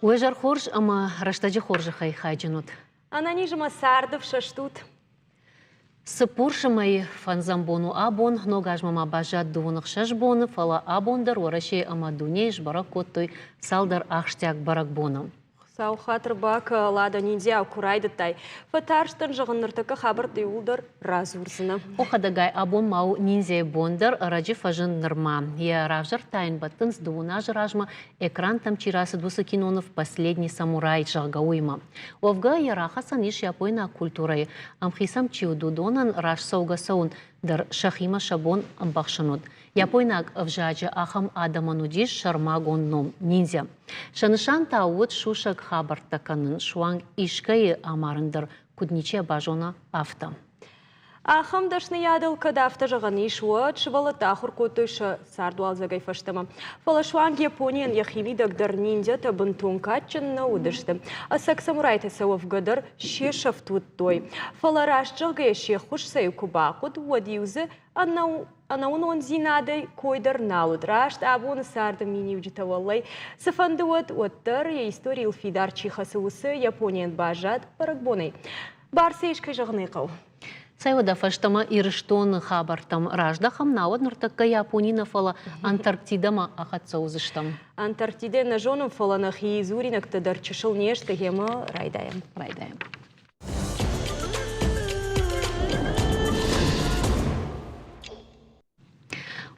Уӕ зӕр хорз ӕмӕ рӕстӕджы хорзӕхӕй хайджын ут. Ӕнӕниз ӕмӕ царды фсӕст ут. Цыппурсы мӕйы фӕндзӕм бон у абон. Ног азмӕ ма баззад 26 боны, фӕлӕ абон дӕр Уӕрӕсейы ӕмӕ дунейы сбӕрӕг кодтой цалдӕр ахсджиаг бӕрӕгбоны. Хуыцау хатыр бакӕ, Лада ниндзиау куы райдыдтай. Фӕтарстӕн, зӕгъын, ныртӕккӕ хабӕрттӕ иууылдӕр радзурдзынӕ. О, хӕдӕгай, абон ма у ниндзяйы бон дӕр, ӕрӕджы фӕзынд нырма. Йӕ равзӕрд та йын бӕттынц дыууын азы размӕ экрантӕм чи рацыд, уыцы киноныв «Последний самурай», зӕгъгӕ, уыимӕ. Уӕвгӕ, йӕ рахӕцӕн ис япойнаг культурӕйы. Ӕмхицӕм чи уыд, уыдонӕн раст цӕугӕ-цӕуын дӕр сӕхимӕ сӕ бон ӕмбӕхсын уыд. Япойнаг ӕвзаджы ахӕм адӕмӕн уыдис сӕрмагонд ном ниндзя. Сӕ нысан та уыд сусӕг хабӕрттӕ кӕнын, суанг искӕйы амарын дӕр куыд ничи базона, афтӕ. Ахӕм дӕсныйадыл кӕд афтӕ зӕгъӕн ис, уӕд сывӕллӕттӕ ахуыр кодтой сӕ цардуалдзӕгӕй фӕстӕмӕ. Фӕлӕ суанг Японийӕн йӕхи мидӕг дӕр ниндзятӕ бынтон кадджын нӕ уыдысты. Ӕцӕг самурайтӕ сӕ уӕвгӕ дӕр се сӕфт уыдтой. Фӕлӕ раст зӕгъгӕйӕ се ххуыс сӕ-иу куы бахъуыд, уӕд-иу дзы ӕнӕуынондзинадӕй кой дӕр нал уыд. Раст абоны царды миниуджытӕ уӕллӕй цыфӕнды уӕд, уӕддӕр йӕ историйыл фидар чи хӕцы, уыцы Японийӕн баззад бӕрӕгбонӕй. Бӕрцӕй искӕй зӕгъын ӕй хъӕуы. Цӕй уӕдӕ фӕстӕмӕ Ирыстоны хабӕрттӕм раздӕхӕм, науӕд ныртӕккӕ Япони нӕ, фӕлӕ Антарктидӕмӕ ахӕццӕ уыдзыстӕм. Антарктидӕ нӕ зонын, фӕлӕ нӕхи дзуринӕгтӕ дӕр чысыл не сты, гъемӕ райдайӕм. Райдайӕм.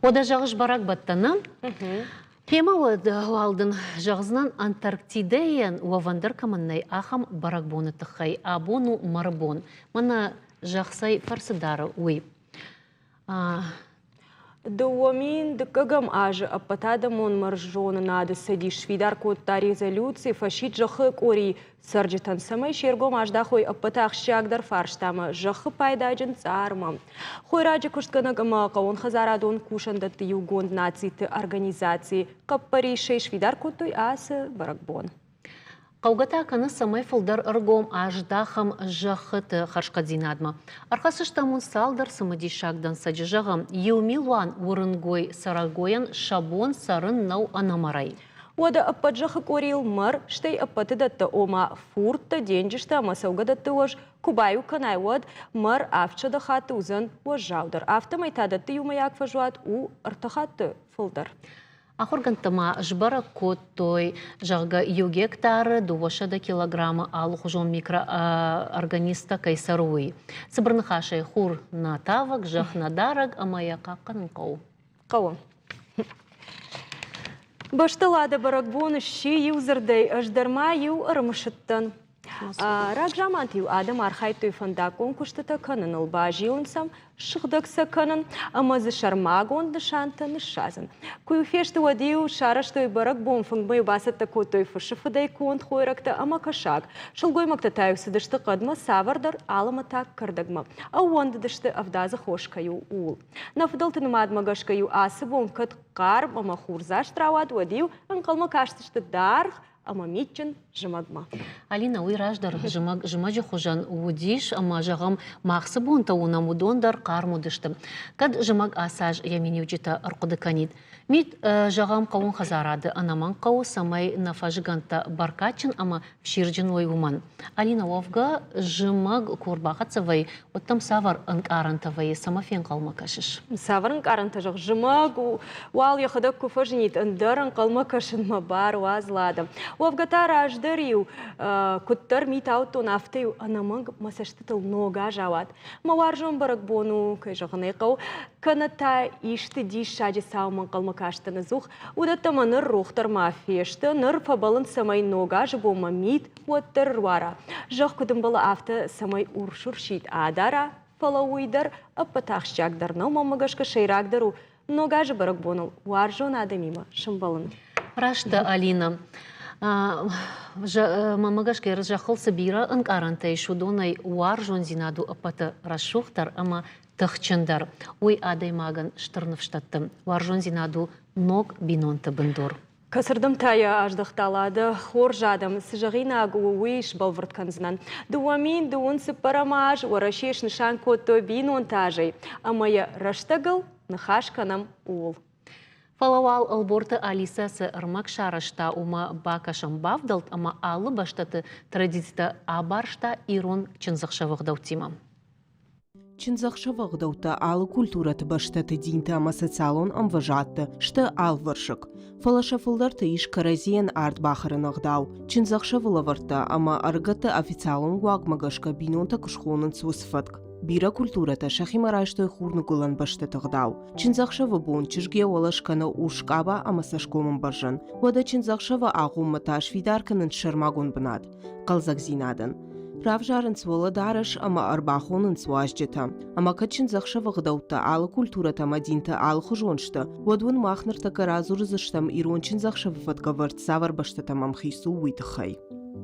Уӕдӕ зӕгъыс бӕрӕгбӕттӕ, нӕ? Гъемӕ уӕд уал дын зӕгъдзынӕн Антарктидӕйӕн уӕвӕн дӕр кӕмӕн нӕй, ахӕм бӕрӕгбоны тыххӕй. Абон у мӕры бон. Мӕнӕ зӕхх цӕй фӕрцы дары, уый. 2000 дыккӕгӕм азы Ӕппӕтадӕмон мӕрзонынады цӕдис сфидар кодта резолюци фӕсидт зӕххы къорийы цӕрджытӕн, цӕмӕй се ргом аздахой ӕппӕты ахсджиагдӕр фарстамӕ зӕххы пайдаджын цъармӕ. Хойраджы куыстгӕнӕг ӕмӕ хъӕууонхӕдзарадон кусӕндӕтты иугонд нациты организацийы хъӕппӕрисӕй сфидар кодтой ацы бӕрӕгбон. Хъӕугӕ та кӕны, цӕмӕй фылдӕр ӕргом аздахӕм зӕххыты хӕрзхъӕддзинадмӕ. Ӕрхӕссыстӕм уын цалдӕр цымыдисаг дӕнцӕджы. Зӕгъӕм, иу милуан уырынгой цӕрӕгойӕн сӕ бон цӕрын нӕу ӕнӕмӕрӕй. Уӕдӕ ӕппӕт зӕххы къорийыл мӕр, стӕй ӕппӕты дӕттӕ, ома фурдтӕ, денджызтӕ ӕмӕ цӕугӕдӕтты уӕз куы баиу кӕнай, уӕд мӕр 700 хатты уыдзӕн уӕззаудӕр. Афтӕмӕй та дӕтты иумӕйаг фӕзуат у ӕртӕ хатты фылдӕр. Ахуыргӕндтӕ ма сбӕрӕг кодтой, зӕгъгӕ, иу гектары 200 килограммы алыхуызон микроорганизмтӕ кӕй цӕры, уый. Цыбыр ныхасӕй, хур нӕ тавӕг, зӕхх нӕ дарӕг ӕмӕ йӕ хъахъхъӕнын хъӕуы. Хъӕуы. Бӕстылады бӕрӕгбон сси иу дзырдӕй, ӕз дӕр ма иу ӕрымысыдтӕн. Рагзаманты-иу адӕм архайдтой фӕндаггон куыстытӕ кӕныныл, базилын сӕм, сыгъдӕг сӕ кӕнын ӕмӕ дзы сӕрмагонд нысантӕ ныссадзын. Куы-иу фесты, уӕд-иу сарӕзтой бӕрӕгбон, фынгмӕ-иу бацӕттӕ кодтой фысы фыдӕй конд хойрӕгтӕ ӕмӕ кӕсаг. Сылгоймӕгтӕ та-иу цыдысты хъӕдмӕ цавӕрдӕр алӕмӕтаг кӕрдӕгмӕ. Ӕууӕндыдысты, ӕвдадзы хос кӕй у, ууыл. Нӕ фыдӕлты нымадмӕ гӕсгӕ-иу ацы бон кӕд хъарм ӕмӕ хурдзаст рауад, уӕд-иу ӕнхъӕлмӕ кастысты даргъ ӕмӕ митджын зымӕгмӕ. Алина, уый раздӕр зымӕг зымӕджы хуызӕн уыдис ӕмӕ, зӕгъӕм, мах цы бонтӕ уынӕм, уыдон дӕр хъарм уыдысты. Кӕд зымӕг ацы аз йӕ миниуджытӕ ӕрхъуыды кӕнид. Мит, зӕгъӕм, хъӕууон хӕдзарады ӕнӕмӕнг хъӕуы, цӕмӕй нӕ фӕзыгӕндтӕ бӕркадджын ӕмӕ фсирджын уой, уымӕн. Алина, уӕвгӕ, зымӕг куы ӕрбахӕццӕ вӕййы, уӕд дӕм цавӕр ӕнкъарӕнтӕ вӕййы, цӕмӕ фенхъӕлмӕ кӕсыс? Цавӕр ӕнкъарӕнтӕ зӕгъ, зымӕг уал йӕхӕдӕг куы фӕзынид, ӕндӕр ӕнхъӕлмӕ кӕсынмӕ бар уадз Лада. Уӕвгӕ та раздӕр-иу куыддӕр мит ауыдтон, афтӕ-иу ӕнӕмӕнг мӕ цӕстытыл ног аз ауад. Мӕ уарзон бӕрӕгбон у, кӕй зӕгъын ӕй хъӕуы, кӕнӕ та исты диссаджы цаумӕ ӕнхъӕлмӕ кастӕн ӕдзух. Уыдӕттӕ мӕ ныр рох дӕр ма фесты, ныр фӕбӕллынц, цӕмӕй ног азы бонмӕ мит уӕддӕр ӕруара. Зӕхх куыд ӕмбӕлы, афтӕ цӕмӕй урс-урсид адара, фӕлӕ уый дӕр ӕппӕт ахсджиагдӕр нӕу, мӕнмӕ гӕсгӕ сӕйрагдӕр у Ног азы бӕрӕгбоныл уарзон адӕмимӕ сӕмбӕлын. Раст дӕ, Алина. Мӕнмӕ гӕсгӕ зӕххыл цы бирӕ ӕнкъарӕнтӕ ис, уыдонӕй уарзондзинад у ӕппӕты рӕсугъддӕр ӕмӕ тыхджындӕр. Уый адӕймагӕн стыр ныфс дӕтты. Уарзондзинад у ног бинонты бындур. Кӕцырдӕм та йӕ аздӕхта Лада, хорз адӕм, цы зӕгъинаг у, уый сбӕлвырд кӕндзынӕн. 2024 аз Уӕрӕсе снысан кодтой бинонты азӕй, ӕмӕ йӕ рӕстӕгыл ныхас кӕнӕм ууыл. Фӕлӕ уал Ӕлборты Алисӕ цы ӕрмӕг сарӕзта, уымӕ бакӕсӕм бавдӕлд ӕмӕ алы бӕстӕты традицитӕ абарста ирон чындзӕхсӕвы ӕгъдӕуттимӕ. Чындзӕхсӕвы ӕгъдӕуттӕ алы культурӕты бӕстӕты динтӕ ӕмӕ социалон ӕмвӕзадты сты алывӕрсыг. Фӕлӕ сӕ фылдӕрты ис кӕрӕдзийӕн ард бахӕрыны ӕгъдау, чындзӕхсӕвы лӕвӕрттӕ ӕмӕ ӕрыгӕтты официалон уагмӕ гӕсгӕ бинонтӕ куы схонынц, уыцы фӕтк. Бирӕ культурӕтӕ сӕхимӕ райстой хурныгуылӕн бӕстӕты ӕгъдау. Чындзӕхсӕвы бон чызг йӕ уӕлӕ скӕны урс къаба ӕмӕ цӕсгомӕмбӕрзӕн. Уӕдӕ чындзӕхсӕвы агъоммӕ та сфидар кӕнынц сӕрмагонд бынат хъӕлдзӕгдзинадӕн. Равзарынц уӕлӕдарӕс ӕмӕ ӕрбахонынц уазджытӕ. Ӕмӕ кӕд чындзӕхсӕвы ӕгъдӕуттӕ алы культурӕтӕ ӕмӕ динтӕ алыхуызон сты, уӕд уын мах ныртӕккӕ радзурдзыстӕм ирон чындзӕхсӕвы фӕткӕвӕрд цавӕр бӕстӕтӕм ӕмхиц у, уый тыххӕй.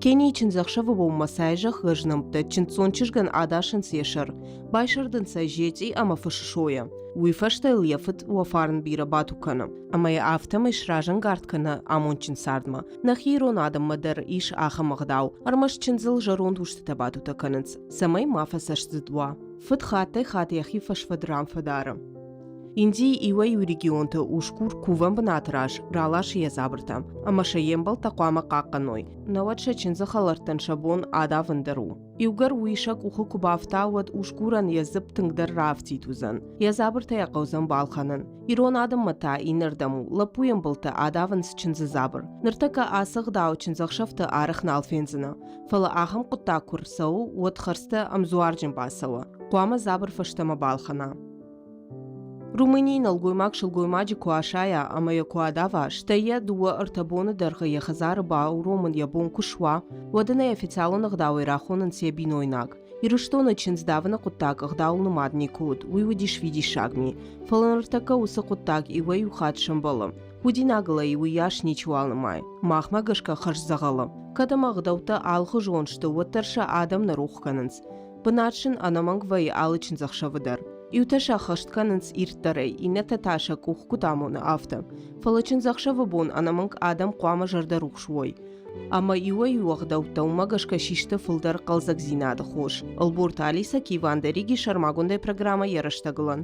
Кенийы чындзӕхсӕвы бонмӕ сай зӕхгӕзнӕмттӕ чындздзон чызгӕн адасынц йӕ сӕр, байсӕрдынц ӕй зецъи ӕмӕ фысы сойӕ. Уый фӕстӕ йыл йӕ фыд Уӕфарн бирӕ бату кӕны, ӕмӕ йӕ афтӕмӕй сразӕнгард кӕны амондджын цардмӕ. Нӕхи ирон адӕммӕ дӕр ис ахӕм ӕгъдау, ӕрмӕст чындзыл зӕронд устытӕ батутӕ кӕнынц, цӕмӕй ма фӕцӕстдзыд уа. Фыд хаттӕй-хатт йӕхи фӕсфӕд ран фӕдары. Индийы иуӕй-иу регионты усгур кувӕн бынаты раз раласы йӕ дзабыртӕ, ӕмӕ сӕ йе мбӕлттӕ хъуамӕ хъахъхъӕной, науӕд сӕ чындзы хӕлӕрттӕн сӕ бон адавын дӕр у. Иугӕр уый сӕ къухы куы бафта, уӕд усгурӕн йӕ дзыпп тынгдӕр раафтид уыдзӕн, йӕ дзабыртӕ йӕ хъӕудзӕн балхӕнын. Ирон адӕммӕ та иннӕрдӕм у, лӕппуйы ӕмбӕлттӕ адавынц чындзы дзабыр. Ныртӕккӕ ацы ӕгъдау чындзӕхсӕвты арӕх нал фендзынӕ, фӕлӕ ахӕм хъуыддаг куы рцӕуы, уӕд хӕрдзтӕ ӕмдзуарджын бацӕуы, хъуамӕ дзабыр фӕстӕмӕ балхӕна. Румынийы нӕлгоймаг сылгоймаджы куы асайа ӕмӕ йӕ куы адава, стӕй йӕ дыууӕ-ӕртӕ боны дӕргъы йӕ хӕдзары бауромын йӕ бон куы суа, уӕд ын ӕй официалон ӕгъдауӕй рахонынц йӕ бинойнаг. Ирыстоны чындз давыны хъуыддаг ӕгъдауыл нымад никуы уыд, уый уыдис фидиссаг ми. Фӕлӕ ныртӕккӕ уыцы хъуыддаг иуӕй-иу хатт сӕмбӕлы. Худинагыл ӕй уыйас ничиуал нымайы. Махмӕ гӕсгӕ хӕрз дзӕгъӕлы. Кӕд ӕмӕ ӕгъдӕуттӕ алыхуызон сты, уӕддӕр сӕ адӕм нӕ рох кӕнынц. Бынат сын ӕнӕмӕнг вӕййы алы чындзӕхсӕвы дӕр. Иутӕ сӕ хӕст кӕнынц ирддӕрӕй, иннӕтӕ та сӕ къух куыд амоны, афтӕ. Фӕлӕ чындзӕхсӕвы бон ӕнӕмӕнг адӕм хъуамӕ зӕрдӕрухс уой. Ӕмӕ иуӕй-иу ӕгъдӕуттӕ уымӕ гӕсгӕ систы фылдӕр хъӕлдзӕгдзинады хос. Ӕлборты Алисӕ Киван Дариги сӕрмагондӕй программӕ йӕ рӕстӕгылӕн.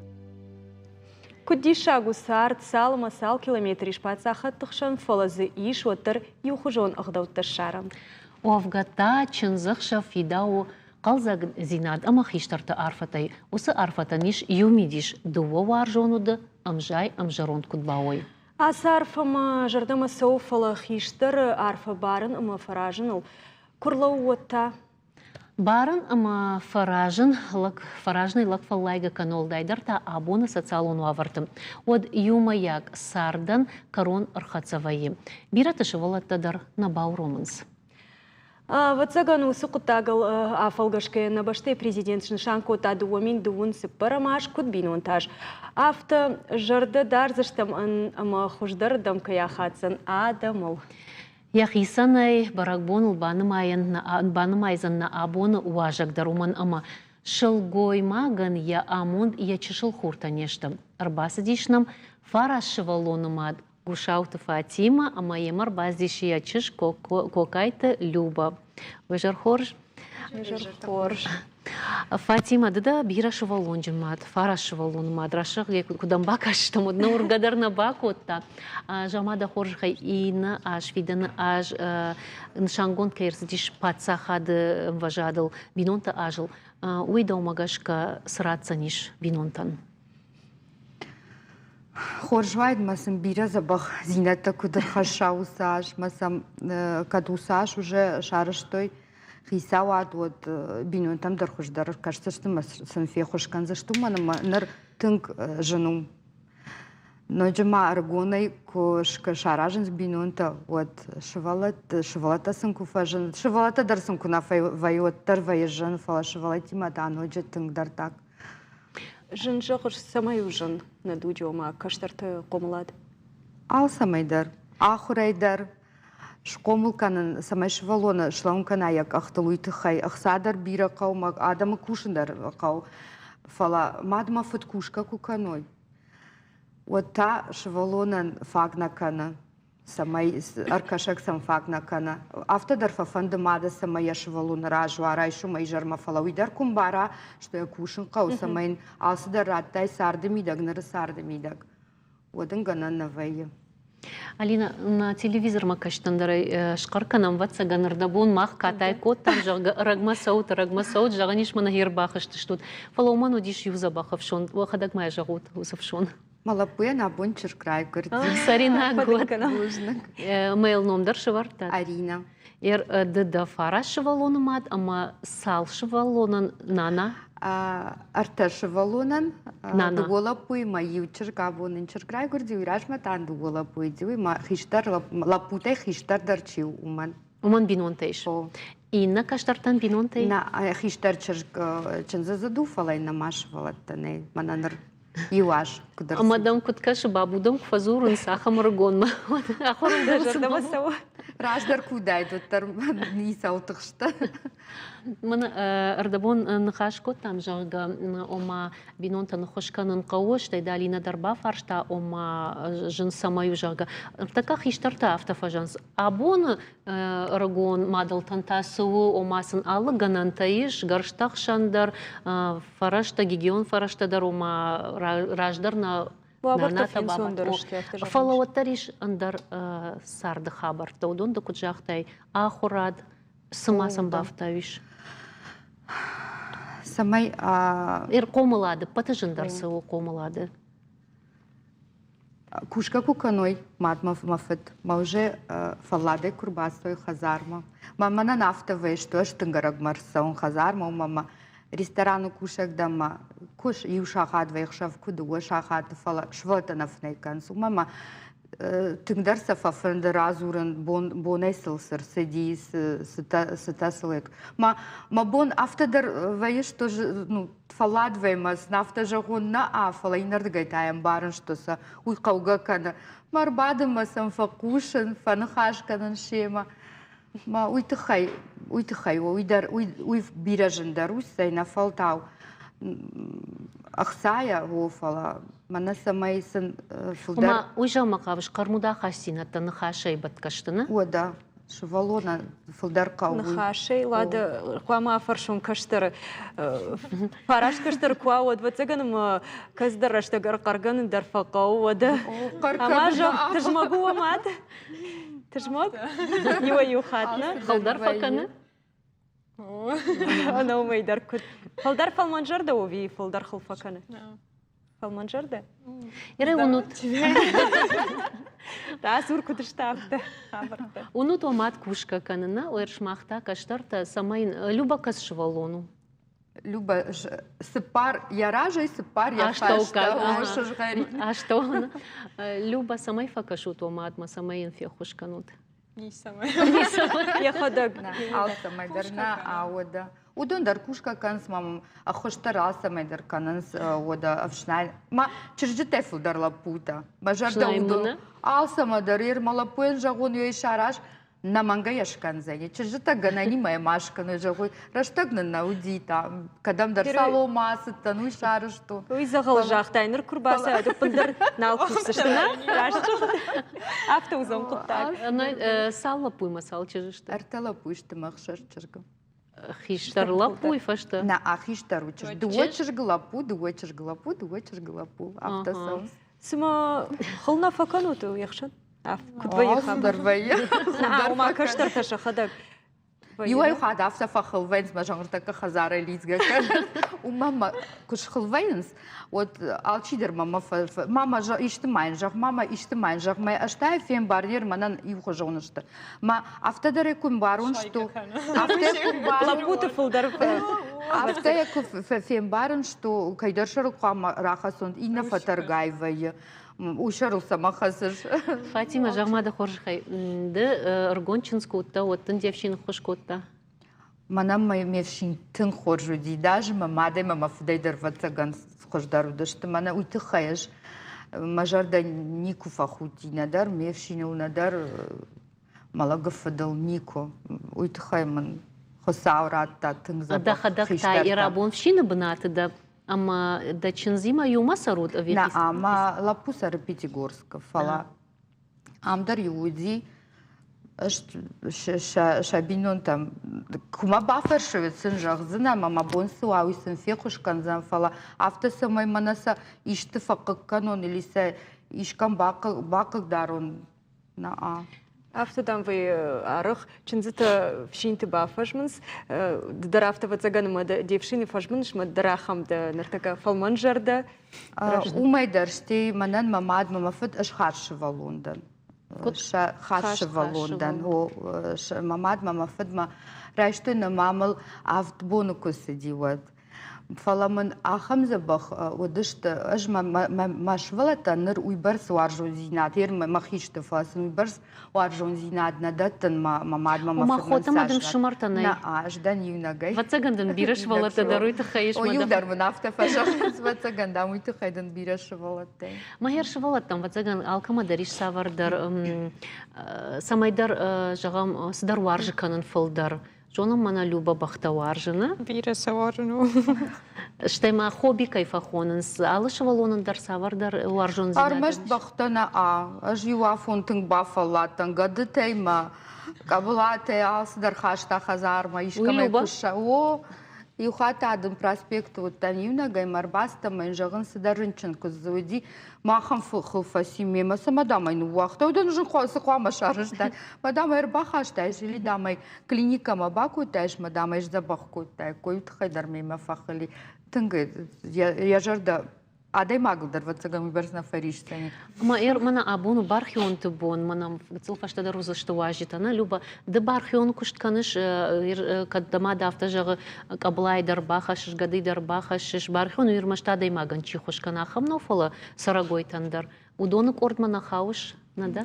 Куыд диссаг у цард, цал ӕмӕ цал километр ис паддзахӕдты хсӕн, фӕлӕ дзы ис уӕддӕр иухуызон ӕгъдӕуттӕ ссарӕн. Уӕвгӕ та чындзӕхсӕв фидауы хъӕлдзӕгдзинад ӕмӕ хистӕрты арфӕтӕй. Уыцы арфӕтӕн ис иу мидис дыууӕ уарзон уды ӕмзай ӕмзӕронд куыд бауой. Ацы арфӕ мӕ зӕрдӕмӕ цӕуы, фӕлӕ хистӕры арфӕ барын ӕмӕ фӕразыныл куы рлӕууӕд та? Барын ӕмӕ фӕразын лӕг, фӕразынӕй лӕг фӕллайгӕ кӕны, уӕлдайдӕр та абоны социалон уавӕрты. Уӕд иумӕйаг цардӕн кӕрон ӕрхӕццӕ вӕййы. Бирӕты сывӕллӕттӕ дӕр нӕ бауромынц. Ӕвӕццӕгӕн, уыцы хъуыддагыл афӕлгӕсгӕйӕ нӕ бӕстӕйы президент снысан кодта 2024 аз куыд бинонты аз, афтӕ зӕрдӕ дардзыстӕм ӕмӕ хуыздӕрырдӕм кӕй ахаддзӕн адӕмыл. Йӕхицӕн ӕй бӕрӕгбоныл банымайдзӕн нӕ абоны уазӕг дӕр, уымӕн ӕмӕ сылгоймагӕн йӕ амонд йӕ чысыл хуртӕ не сты. Ӕрбацыдис нӕм фараст сывӕллоны мад Гусауты Фатимӕ ӕмӕ йемӕ ӕрбацыдис йӕ чызг Кокайты Люба. Уызӕр хорз. Уызӕр хорз. Фатимӕ, ды дӕ бирӕ сывӕллонджын мад, фараст сывӕллоны мад, рӕсугъд куыд ӕм бакастыстӕм, уӕд нӕ уыргӕ дӕр нӕ бакодта. Зӕгъ-ма дӕ хорзӕхӕй, иннӕ аз, фидӕны аз нысангонд кӕй ӕрцыдис паддзахады ӕмвӕзадыл, бинонты азыл, уый дӕумӕ гӕсгӕ цы ратдзӕнис бинонтӕн? Хорз уаид мӕ сын бирӕ дзӕбӕхдзинӕдтӕ куыд ӕрхӕсса уыцы аз, мӕ сӕм кӕд уыцы аз уже сарӕзтой хицауад, уӕд бинонтӕм дӕр хуыздӕр ӕркӕсдзысты мӕ сын феххуыс кӕндзысты, уымӕн ӕмӕ ныр тынг зын у. Ноджы ма ӕрыгонӕй куы саразынц бинонтӕ, уӕд сывӕллӕттӕ сын куы фӕзыны, сывӕллӕттӕ дӕр сын куы нӕ вӕййы, уӕддӕр вӕййы зын, фӕлӕ сывӕллӕттимӕ та ноджы тынгдӕр так. Зын зӕгъыс, цӕмӕй у зын нӕ дуджы, ома кӕстӕрты хъомылад? Алцӕмӕй дӕр, ахуырӕй дӕр, схъомыл кӕнын, цӕмӕй сывӕллоны слӕууын кӕна йӕ къӕхтыл, уый тыххӕй ӕхца дӕр бирӕ хъӕуы, мӕ адӕмы кусын дӕр хъӕуы. Фӕлӕ мад мӕ фыд кусгӕ куы кӕной, уӕд та сывӕллонӕн фаг нӕ кӕны, цӕмӕй ӕркӕсӕг сӕм фаг нӕ кӕны. Афтӕ дӕр фӕфӕнды мады, цӕмӕй йӕ сывӕллоны раз уа райсомӕй изӕрмӕ, фӕлӕ уый дӕр куы мбара, что йӕ кусын хъӕуы, цӕмӕй йын алцыдӕр радтай царды мидӕг, ныры царды мидӕг. Уӕд ын гӕнӕн нӕ вӕййы. Алина, нӕ телевизормӕ кӕстӕн дӕр ӕй схъӕр кӕнӕм, ӕвӕццӕгӕн, ӕрдӕбон мах катай кодтам, зӕгъгӕ, ӕрӕгмӕ цӕут, ӕрӕгмӕ цӕут, зӕгъӕн ис, мӕнӕ ӕрбахызтыстут. Фӕлӕ уымӕн уыдис иу дзӕбӕх ӕфсон. Уӕхӕдӕг ма йӕ зӕгъут, уыцы фсон. Мӕ лӕппуйӕн абон чызг райгуырди. Цӕринаг уӕд. Бузныг. Мӕ йыл ном дӕр сӕвӕрдтат? Арина. Ды дӕ фараст сывӕллоны мад ӕмӕ цал сывӕллонӕн нана? Ӕртӕ сывӕллонӕн, дыууӕ лӕппуйы мӕ иу чызг абон ын чызг райгуырди, уый размӕ та дыууӕ лӕппуйы уый мӕ хистӕр лӕппутӕй хистӕрдӕр чи у, уымӕн. Уымӕн бинонтӕ ис? Иннӕ кӕстӕртӕн бинонтӕ? Нӕ, хистӕр чызг чындзыдзыд у, фӕлӕ йын нӕма сывӕллӕттӕ нӕй. Мӕнӕ ныр иу аз куыд ӕрцыд. Ӕмӕ дӕм куыд кӕсы, бабу дӕм куы фӕдзурынц ахӕм ӕрыгонмӕ, уӕд ахуыры дӕ зӕрдӕмӕ цӕуы? Раздӕр куы уыдаид, уӕддӕр ницӕуыл тыхстӕ. Мын ӕрдӕбон ныхас кодтам, зӕгъгӕ, ома бинонтӕн ӕххуыс кӕнын хъӕуы, стӕй дӕ Алинӕ дӕр бафарста, ома зын цӕмӕй у, зӕгъгӕ. Ныртӕккӕ хистӕртӕ афтӕ фӕзӕгъынц, абоны ӕрыгон мадӕлтӕн та цы у, ома сын алы гӕнӕнтӕ ис, гӕрзтӕ хсӕн дӕр, фӕрӕзтӕ, гигион фӕрӕзтӕ дӕр, ома раздӕр нӕ Уавӕртӕ фенцондӕр сты, афтӕ зӕгъӕн. Фӕлӕ уӕддӕр ис ӕндӕр царды хабӕрттӕ. Уыдон ды куыд загътай, ахуырад, цы ма сӕм бафтауис? Цӕмӕй Ӕрхъомылады, ӕппӕты зындӕр цы у хъомылады? Кусгӕ куы кӕной мад мӕ фыд, мӕ уже фӕлладӕй куы рбацӕуой хӕдзармӕ. Мӕ мӕнӕн афтӕ вӕййы, что ӕз тынг ӕрӕгмӕ ӕрцӕуын хӕдзармӕ, уымӕн ӕмӕ рестораны кусӕг дӕн мӕ куы иу сахат вӕййы ӕхсӕв, куы дыууӕ сахаты, фӕлӕ сывӕллӕттӕ нӕ фынӕй кӕнынц. Уымӕн ӕмӕ тынгдӕр сӕ фӕфӕнды радзурын, бон, бонӕй сыл цы рцыди, цытӕ сыл Мӕ, мӕ бон афтӕ дӕр вӕййы, что ну, фӕллад вӕййы, сын афтӕ зӕгъон нӕ, фӕлӕ иннӕрдыгӕй та ӕмбарын, что сӕ уый хъӕугӕ кӕны. Мӕ ӕрбадынмӕ сӕм фӕхъусын, фӕныхас кӕнын семӕ. Мӕ уый тыххӕй, уый тыххӕй уый дӕр, уый, уый бирӕ зындӕр у, цӕй нӕ фӕлтау ӕхцайӕ, о, фӕлӕ мӕнӕ цӕмӕй сын фылдӕр... Ома, уый зӕгъынмӕ хъавыс, хъӕрмуд ахастдзинӕдтӕ ныхасӕй бӕтгӕ сты, нӕ? Уӕдӕ, сывӕллонӕн фылдӕр хъӕуы. Ныхасӕй, Лада, хъуамӕ афӕрсон кӕстӕры. Фараст кӕстӕр куы уа, уӕд, ӕвӕццӕгӕн, ӕмӕ кӕцыдӕр рӕстӕг ӕрхъӕргӕнын дӕр фӕхъӕуы, уӕдӕ. Ӕмӕ зӕгъ, тызмӕг у уӕ мад? Тызмӕг? Иуӕй-иу хатт, нӕ? Фылдӕр фӕкӕны? Ӕнӕ уымӕй дӕр куыд? Фылдӕр фӕлмӕнзӕрдӕ у ӕви фылдӕр хыл фӕкӕны? Фӕлмӕнзӕрдӕ? Ирӕ уынут. Расур куыд сты афтӕ хабӕрттӕ. Уынут, о мад кусгӕ кӕны, нӕ сымах та кӕстӕртӕ, цӕмӕй Люба кӕс сывӕллон у? Люба цыппар йӕ разӕй, цыппар йӕ фӕстӕ. Сызгъӕрин. Астӕу. Люба, цӕмӕй фӕкӕсут уӕ мадмӕ, цӕмӕй йын феххуыс кӕнут? Ницӕмӕй. Йӕхӕдӕг. Алцӕмӕй дӕр нӕ ауӕдӕ. Уыдон дӕр кусгӕ кӕнынц, мӕм ӕххуыс дӕр алцӕмӕй дӕр кӕнынц, уӕдӕ ӕфснай. Ма чызджытӕй фылдӕр лӕппутӕ. Мӕ зӕрдӕ уыдон алцӕмӕ дӕр ер мӕ лӕппуйӕн зӕгъон, ей сараз, нӕмӕнгӕй йӕ скӕндзӕни. Чызджытӕ гӕнӕнимӕ ма скӕной, зӕгъой, рӕстӕг нын нӕ уыди та, кӕдӕмдӕр Саломӕ ацыдтӕн, уый сарӕзтон. Уый дзӕгъӕл загътай, ныр куы рбацӕуат, ӕппындӕр нал кусдзысты, нӕ? Раст Афтӕ уыдзӕн хъуыддаг. Цал лӕппуимӕ цал чызджы сты? Ӕртӕ лӕппуйы сты мӕ ӕхсӕз чызгы. Хистӕр лӕппуйы фӕстӕ? Нӕ, хистӕр у чызг. Дыууӕ чызгы лӕппу, дыууӕ чызгы лӕппу, дыууӕ чызгы лӕппу. Афтӕ цӕуынц. Цыма хыл нӕ фӕкӕнут уе хсӕн? Куыд вӕййы хабар? вӕййы. Ома кӕстӕртӕ сӕхӕдӕг. Иуӕй хатт афтӕ фӕхыл вӕййынц, мӕ зӕгъыртӕккӕ хӕдзарӕй лидзгӕ кӕнын. Уымӕ мӕ куы схыл вӕййынц, уӕд алчидӕр мӕмӕ мама исты ма йын зӕгъ, мама исты ма йын зӕгъ, мӕ ӕз та фембар, не мӕнӕн иухуызон сты. Ма афтӕ дӕр куы мбарон, что афтӕ куы мбарон, лӕппуты фылдӕр афтӕ куы фембарын, что кӕйдӕр сӕрыл хъуамӕ рахӕцон, иннӕ фӕтӕргай вӕййы. Уый сӕрыл цӕмӕ хӕцыс? Фатимӕ, зӕгъ-ма дӕ хорзӕхӕй, ды ӕрыгон чындз куы уыдтӕ, уӕд дын де фсин ӕххуыс кодта? Мӕнӕн ме фсин тынг хорз уыди, даже мӕ мад ӕмӕ мӕ фыдӕй дӕр ӕвӕццӕгӕн хуыздӕр уыдысты. Мӕнӕ уый тыххӕй ӕз мӕ зӕрдӕ никуы фӕхудти нӕдӕр ме фсиныл, нӕдӕр мӕ лӕгы фыдыл никуы. Уый тыххӕй мын Хуыцау радта тынг дзӕбӕх Дӕхӕдӕг та ирабон фсины бынаты дӕ ӕмӕ дӕ чындзимӕ иумӕ цӕрут ӕви? Нӕ, ӕмӕ лӕппу цӕры Пятигорскы, фӕлӕ ам дӕр иу уыди сӕ бинонтӕм куы мӕ бафӕрсой, сын зӕгъдзынӕ ӕмӕ мӕ бон цы уа, уый сын феххуыс кӕндзӕн, фӕлӕ афтӕ цӕмӕй мӕнӕ сӕ исты фӕхъыг кӕнон или сӕ искӕм бахъыгдарон. На-а. Афтӕ дам вӕййы арӕх чындзытӕ фсинты бафӕзмынц. Ды дӕр афтӕ ӕвӕццӕгӕн ӕмӕ де фсины фӕзмыныс, мӕ дӕр ахӕм дӕ ныртӕккӕ фӕлмӕнзӕрдӕ. Уымӕй дӕр стӕй мӕнӕн мӕ мад мӕ мӕ фыд ӕз хӕрз сывӕллон дӕн. Хӕрз сывӕллон дӕн. Мӕ мад мӕ мӕ фыдмӕ райстой нӕ ма мыл авд боны куы цыди, уӕд. Фӕлӕ мын ахӕм дзӕбӕх уыдысты, ӕз мӕ сывӕллӕттӕн ныр уыйбӕрц уарзондзинад, ер мӕхи сты, фӕлӕ сын уыйбӕрц уарзондзинад нӕ дӕттын мӕ мадмӕ мӕ Ома хотӕ ма дын фсымӕртӕ нӕй? Нӕ, ӕз дӕн иунӕгӕй. Ӕвӕццӕгӕн дын бирӕ сывӕллӕттӕ дӕр уый тыххӕй ис. О, иу дӕр мын афтӕ фӕзӕгъынц, ӕвӕццӕгӕн, дам, уый тыххӕй дын бирӕ сывӕллӕттӕ. Мӕ сывӕллӕттӕм, ӕвӕццӕгӕн, алкӕмӕ дӕр ис цавӕрдӕр, цӕмӕйдӕр, зӕгъӕм, цыдӕр уарзы кӕнын фылдӕр. Зонын мӕнӕ Люба бӕхтӕ уарзыны. Бирӕ сӕ уарзын у. Стӕй ма хобби кӕй фӕхонынц, алы сывӕллонӕн дӕр цавӕрдӕр уарзондзинад. Ӕрмӕст бӕхтӕ нӕ а. Ӕз иу афон тынг бафӕлладтӕн гӕдытӕй мӕ къӕбылатӕй алцыдӕр хаста хӕдзармӕ, искӕмӕй куы О, иу хатт адын проспекты уыдтӕн иунӕгӕй мӕ ӕрбацыдтӕн ӕмӕ йын зӕгъын, цыдӕр рынчын куыдз дзы уыди. Махӕн хыл фӕци мемӕ, цӕмӕ дам ӕй ныууагътай, уыдон зын цы хъуамӕ сарӕзтай. Мӕ дам ӕй ӕрбахастай, или дам ӕй клиникӕмӕ бакодтаис мӕ дам ӕй сдзӕбӕх кодтаиккой, уый тыххӕй дӕр мемӕ фӕхыли. Тынг йӕ зӕрдӕ адӕймагыл дӕр ӕвӕццӕгӕн уыйбӕрц нӕ фӕрисдзӕни. Ӕмӕ мӕнӕ абон у бархионты бон, мӕнӕ гыццыл фӕстӕдӕр уыдзысты уазджытӕ. Нӕ, Люба, ды бархион куыст кӕныс, кӕд дӕ мад афтӕ зӕгъы, къӕбылайы дӕр бахӕссыс, гӕдыйы дӕр бахӕссыс. Бархион у ӕрмӕст адӕймагӕн чи ххуыс кӕны, ахӕм нӕу, фӕлӕ цӕрӕгойтӕн дӕр. Уыдоны къордмӕ нӕ хауыс? Нӕ дӕ?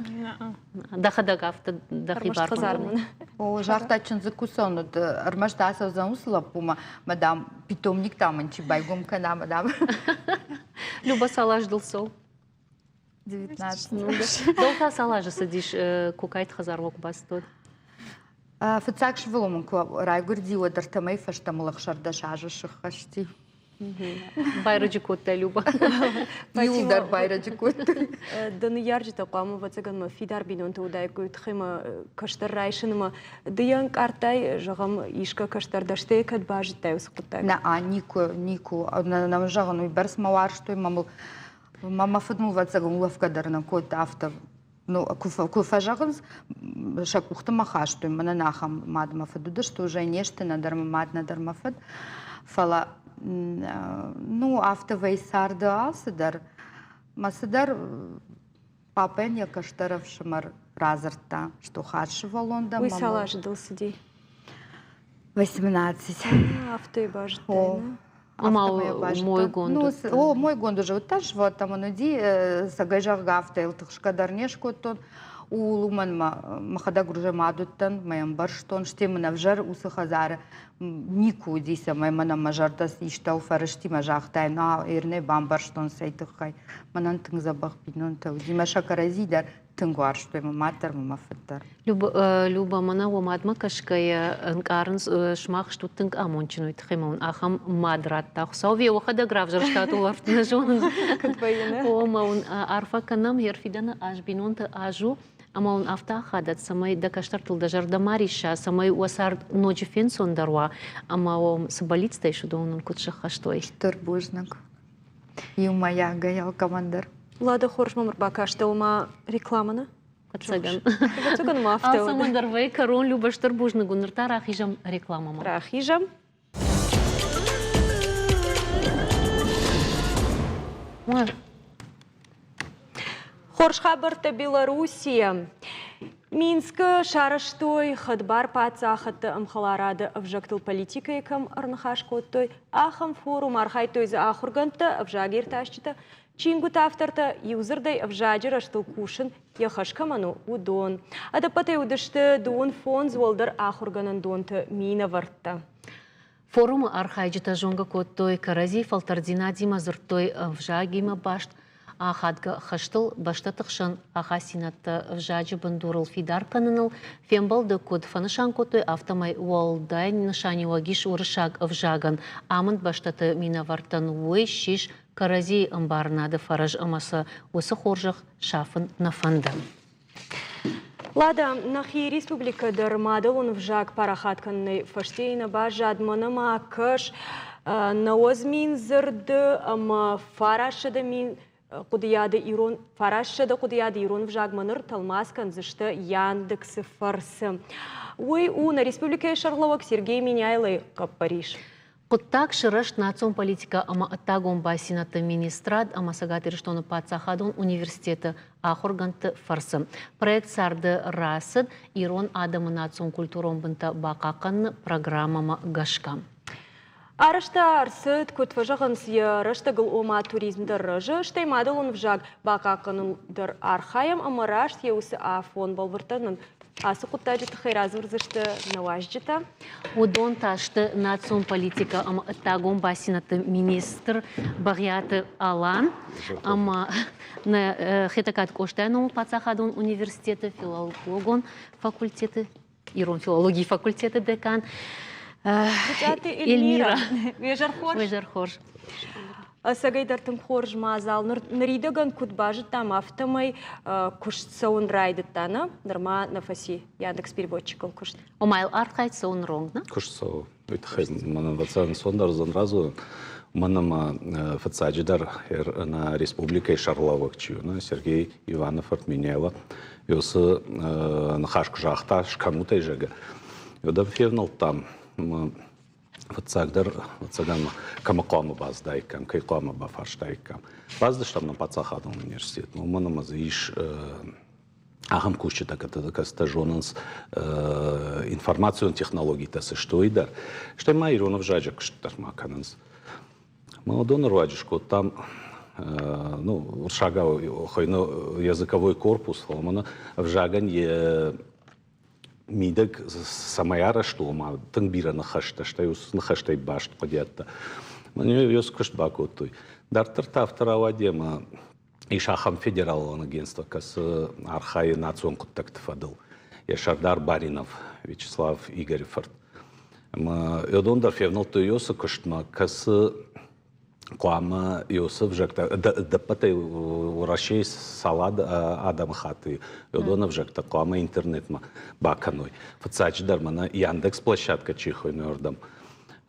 Дӕхӕдӕг афтӕ дӕхи бархъуыды. О, загъта чындзы куы уыд, ӕрмӕст ацӕудзӕн уыцы лӕппумӕ, мадам, питомник там ын чи байгом кӕна, мадам. Люба, цал азы дыл цӕуы? 19. Дӕу та цал азы цыдис Кокайты хӕдзармӕ куы бацыдтон? Фыццаг сывӕллон мын куы райгуырди, уӕд ӕртӕмӕй фӕстӕмӕ 16 азы сыххӕсти. Байрӕджы кодтай, Люба. Иуылдӕр байрӕджы кодтой. Дӕ ныййарджытӕ хъуамӕ, ӕвӕццӕгӕн, мӕ фидар бинонтӕ уыдаиккой, тыххӕй мӕ кӕстӕр райсынмӕ. Ды йӕ ӕнкъардтай, зӕгъӕм, искӕ кӕстӕр дӕ, стӕй кӕд базыдтай уыцы хъуыддаг? Нӕ, никуы, никуы. Нӕ зӕгъын, уый бӕрц мӕ уарзтой, мӕ мыл мӕ фыд мыл, ӕвӕццӕгӕн, улӕфгӕ дӕр нӕ кодта, афтӕ ну, куы фӕзӕгъынц, сӕ къухты мӕ хастой, мӕнӕн ахӕм мад мӕ фыд уыдысты, уже не сты нӕдӕр мӕ мад, нӕдӕр мӕ фыд. Фӕлӕ, ну, афтӕ вӕй царды алцыдӕр. Мӕ цыдӕр папӕйӕн йӕ кӕстӕр ӕфсымӕр радзырдта, что хӕрз сывӕллон дӕ. Уый цал азы дыл цыди? 18. Афтӕ базыдтай, Ома мойгонд О, мойгонд уже уыдтӕн, сывӕллӕттӕ мын уыди, цӕгӕй зӕгъгӕ, афтӕ йыл тыхсгӕ дӕр не скодтон. Ууыл уымӕн мӕхӕдӕг уже мад уыдтӕн, мӕ ӕмбӕрстон, стӕй мын ӕвзӕр уыцы хӕдзары никуы уыди, цӕмӕй мӕнӕн мӕ зӕрдӕ истӕуыл фӕрысти, мӕ загътай, на, эрнӕ бамбӕрстон цӕй тыххӕй. Мӕнӕн тынг дзӕбӕх бинонтӕ уыди, мӕ сӕ кӕрӕдзи дӕр тынг уарзтой, мӕ мад дӕр, мӕ фыд дӕр. Люба, мӕнӕ уӕ мадмӕ кӕсгӕйӕ ӕнкъарынц, сымах стут тынг амондджын, уый тыххӕй ма уын ахӕм мад радта. Хуыцау уӕ уӕхӕдӕг равзӕрстат улӕфт, нӕ зонын. Куыд вӕййы, нӕ? О, ӕмӕ уын арфӕ кӕнӕм, йе рфидӕны аз бинонты аз у, ӕмӕ уын афтӕ ахадӕд, цӕмӕй дӕ кӕстӕртыл дӕ зӕрдӕ ма рисса, цӕмӕй уӕ цард ноджы фенцондӕр уа, ӕмӕ уӕм цы бӕллицтӕ ис, уыдон уын куыд сӕххӕст уой. Стыр бузныг. Иумӕйагӕй алкӕмӕн дӕр. Лада, хорз мӕм ӕрбакастӕ, ома рекламӕ нӕ? Ӕцӕгӕн. Ӕцӕгӕн ма афтӕ уыд. Алцӕмӕн дӕр вӕййы кӕрон, Люба, стыр бузныг у. Ныр та рахизӕм рекламӕмӕ. Рахизӕм. Хорз хабӕрттӕ Белоруссийӕ. Минскы сарӕзтой хӕдбар паддзахӕдты ӕмхӕларады ӕвзӕгтыл политикӕйы кӕм ӕрныхас кодтой, ахӕм форум. Архайдтой дзы ахуыргӕндтӕ, ӕвзагиртасджытӕ, чингуыты автортӕ, иудзырдӕй ӕвзаджы рӕзтыл кусын йӕ хӕс кӕмӕн у, уыдон. Ӕдӕппӕтӕй уыдысты 25 уӕлдӕр ахуыргӕнӕндонты минӕвӕрттӕ. Форумы архайджытӕ зонгӕ кодтой кӕрӕдзи фӕлтӕрддзинадимӕ, дзырдтой ӕвзагимӕ баст ахадгӕ хӕстыл, бӕстӕты хсӕн ахастдзинӕдтӕ ӕвзаджы бындурыл фидар кӕныныл. Фембӕлды куыд фӕнысан кодтой, афтӕмӕй уӕлдай нысаниуӕг ис уырыссаг ӕвзагӕн. Амынд бӕстӕты минӕвӕрттӕн уый ссис кӕрӕдзийы ӕмбарынады фӕрӕз ӕмӕ сӕ уыцы хорзӕх сафын нӕ фӕнды. Лада, нӕхи республикӕ дӕр мадӕлон ӕвзаг парахат кӕнынӕй фӕстейы нӕ баззад, мӕнӕ ма кӕс, 90 000 дзырды ӕмӕ 900 000. хъуыдыйады ирон 900 хъуыдыйады ирон ӕвзагмӕ ныр тӕлмац кӕндзысты Яндексы фӕрцы. Уый у нӕ республикӕйы сӕргълӕууӕг Сергей Меняйлойы хъӕппӕрис. Хъуыддаг сырӕзт национ политикӕ ӕмӕ ӕддагон бастдзинӕдты министрад ӕмӕ Цӕгат Ирыстоны паддзахадон университеты ахуыргӕндты фӕрцы. Проект царды рацыд ирон адӕмы национ-культурон бынтӕ бахъахъхъӕныны программӕмӕ гӕсгӕ. Арӕзт ӕрцыд, куыд фӕзӕгъынц, йӕ рӕстӕгыл, ома туризм дӕр рӕзы, стӕй мадӕлон ӕвзаг бахъахъхъӕнын дӕр архайӕм ӕмӕ раст йӕ уыцы афон бӕлвырддӕр нын ацы хъуыддаджы тыххӕй радзурдзысты нӕ уазджытӕ. Уыдон та сты национ политикӕ ӕмӕ ӕддагон бастдзинӕдты министр Бӕгъиаты Алан ӕмӕ нӕ Хетӕгкаты Къостайы номыл паддзахадон университеты филологон факультеты ирон филологийы факультеты декан Гуцъаты Эльмира. Уе хорз. Уе хорз. Ӕцӕгӕйдӕр тынг хорз мадзал. Ныридӕгӕн куыд базыдтам, афтӕмӕй куыст цӕуын райдыдта, нӕ? Нырма нӕ фӕци Яндекс переводчикыл куыст. Ома йыл архайд цӕуын ронг, нӕ? Куыст цӕуы. Уый тыххӕй мӕнӕн ӕнцондӕр уыдзӕн радзурын. Уымӕн ӕмӕ фыццаджыдӕр нӕ республикӕйы сӕргълӕууӕг чи у, нӕ Сергей Иваны фырт Меняйло, уыцы ныхас куы загъта, скӕнут ӕй, зӕгъгӕ, уӕд ӕм февнӕлдтам. Фыццагдӕр, ӕвӕццӕгӕн, кӕмӕ хъуамӕ бацыдаиккам, кӕй хъуамӕ бафарстаиккам. Бацыдыстӕм нӕ паддзахадон университетмӕ, уымӕн ӕмӕ дзы ис ахӕм кусджытӕ, кӕцытӕ зонынц информацион технологитӕ цы сты, уый дӕр. Стӕй ма ирон ӕвзаджы куыст дӕр ма кӕнынц. Мы уыдоны руаджы скодтам ну, уырыссагау хуыйны языковой корпус, фӕлӕ мӕнӕ ӕвзагӕн йӕ мидӕг цӕмӕй арӕзт у, ома тынг бирӕ ныхӕстӕ, стӕй уыцы ныхӕстӕй баст хъуыдиӕдтӕ. Мӕн ёс куыст бакодтой. Дарддӕр та афтӕ рауади, ӕмӕ ис ахӕм федералон агентство, кӕцы архайы национ хъуыддӕгты фӕдыл. Йӕ сӕрдар Баринов Вячеслав Игоры фырт. Ӕмӕ уыдон дӕр февнӕлдтой уыцы куыстмӕ, кӕцы хъуамӕ уыцы ӕвзӕгтӕ ӕдӕппӕтӕй Уӕрӕсейы цал адӕмыхатты уыдон ӕвзӕгтӕ хъуамӕ интернетмӕ бакӕной. Фыццаджыдӕр мӕнӕ Яндекс площадкӕ чи хуыйны, уырдӕм.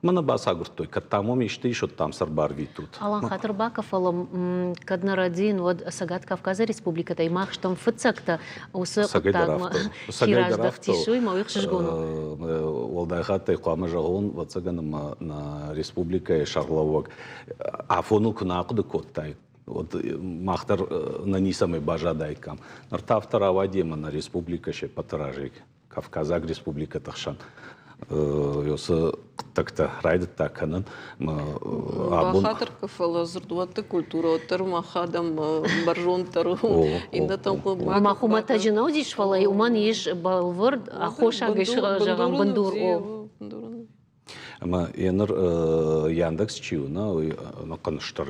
Мӕнӕ бацагуырдтой, кӕд там уым исты ис, уӕд там сӕ ӕрбарвитут. Алан, хатыр бакӕ, фӕлӕ кӕд нӕ рӕдийын, уӕд Цӕгат Кавказы республикӕтӕй мах стӕм фыццӕгтӕ уыцы хъуыддагмӕ чи раздӕхтис, уый мӕ уый ӕхсызгон у. Уӕлдай хаттӕй хъуамӕ зӕгъон, ӕвӕццӕгӕн ӕмӕ нӕ республикӕйы сӕргълӕууӕг афоныл куы нӕ ахъуыды кодтаид, уӕд мах дӕр нӕ ницӕмӕй баззадаиккам. Ныр та афтӕ рауади, ӕмӕ нӕ республикӕ се ппӕты разӕй Кавказаг республикӕты хсӕн уыцы хъуыддӕгтӕ райдыдта кӕнын. Бахатыр фӕлӕ дзырдуӕтты культурӕ уӕддӕр мах адӕм бӕрзонддӕр у. Иннӕтӕм Ма хуымӕтӕджы нӕ уыдис, фӕлӕ уымӕн ис бӕлвырд аххосаг ис, зӕгъӕм, бындур. Ӕмӕ йӕ ныр Яндекс чи у, нӕ, уый ӕнӕхъӕн стыр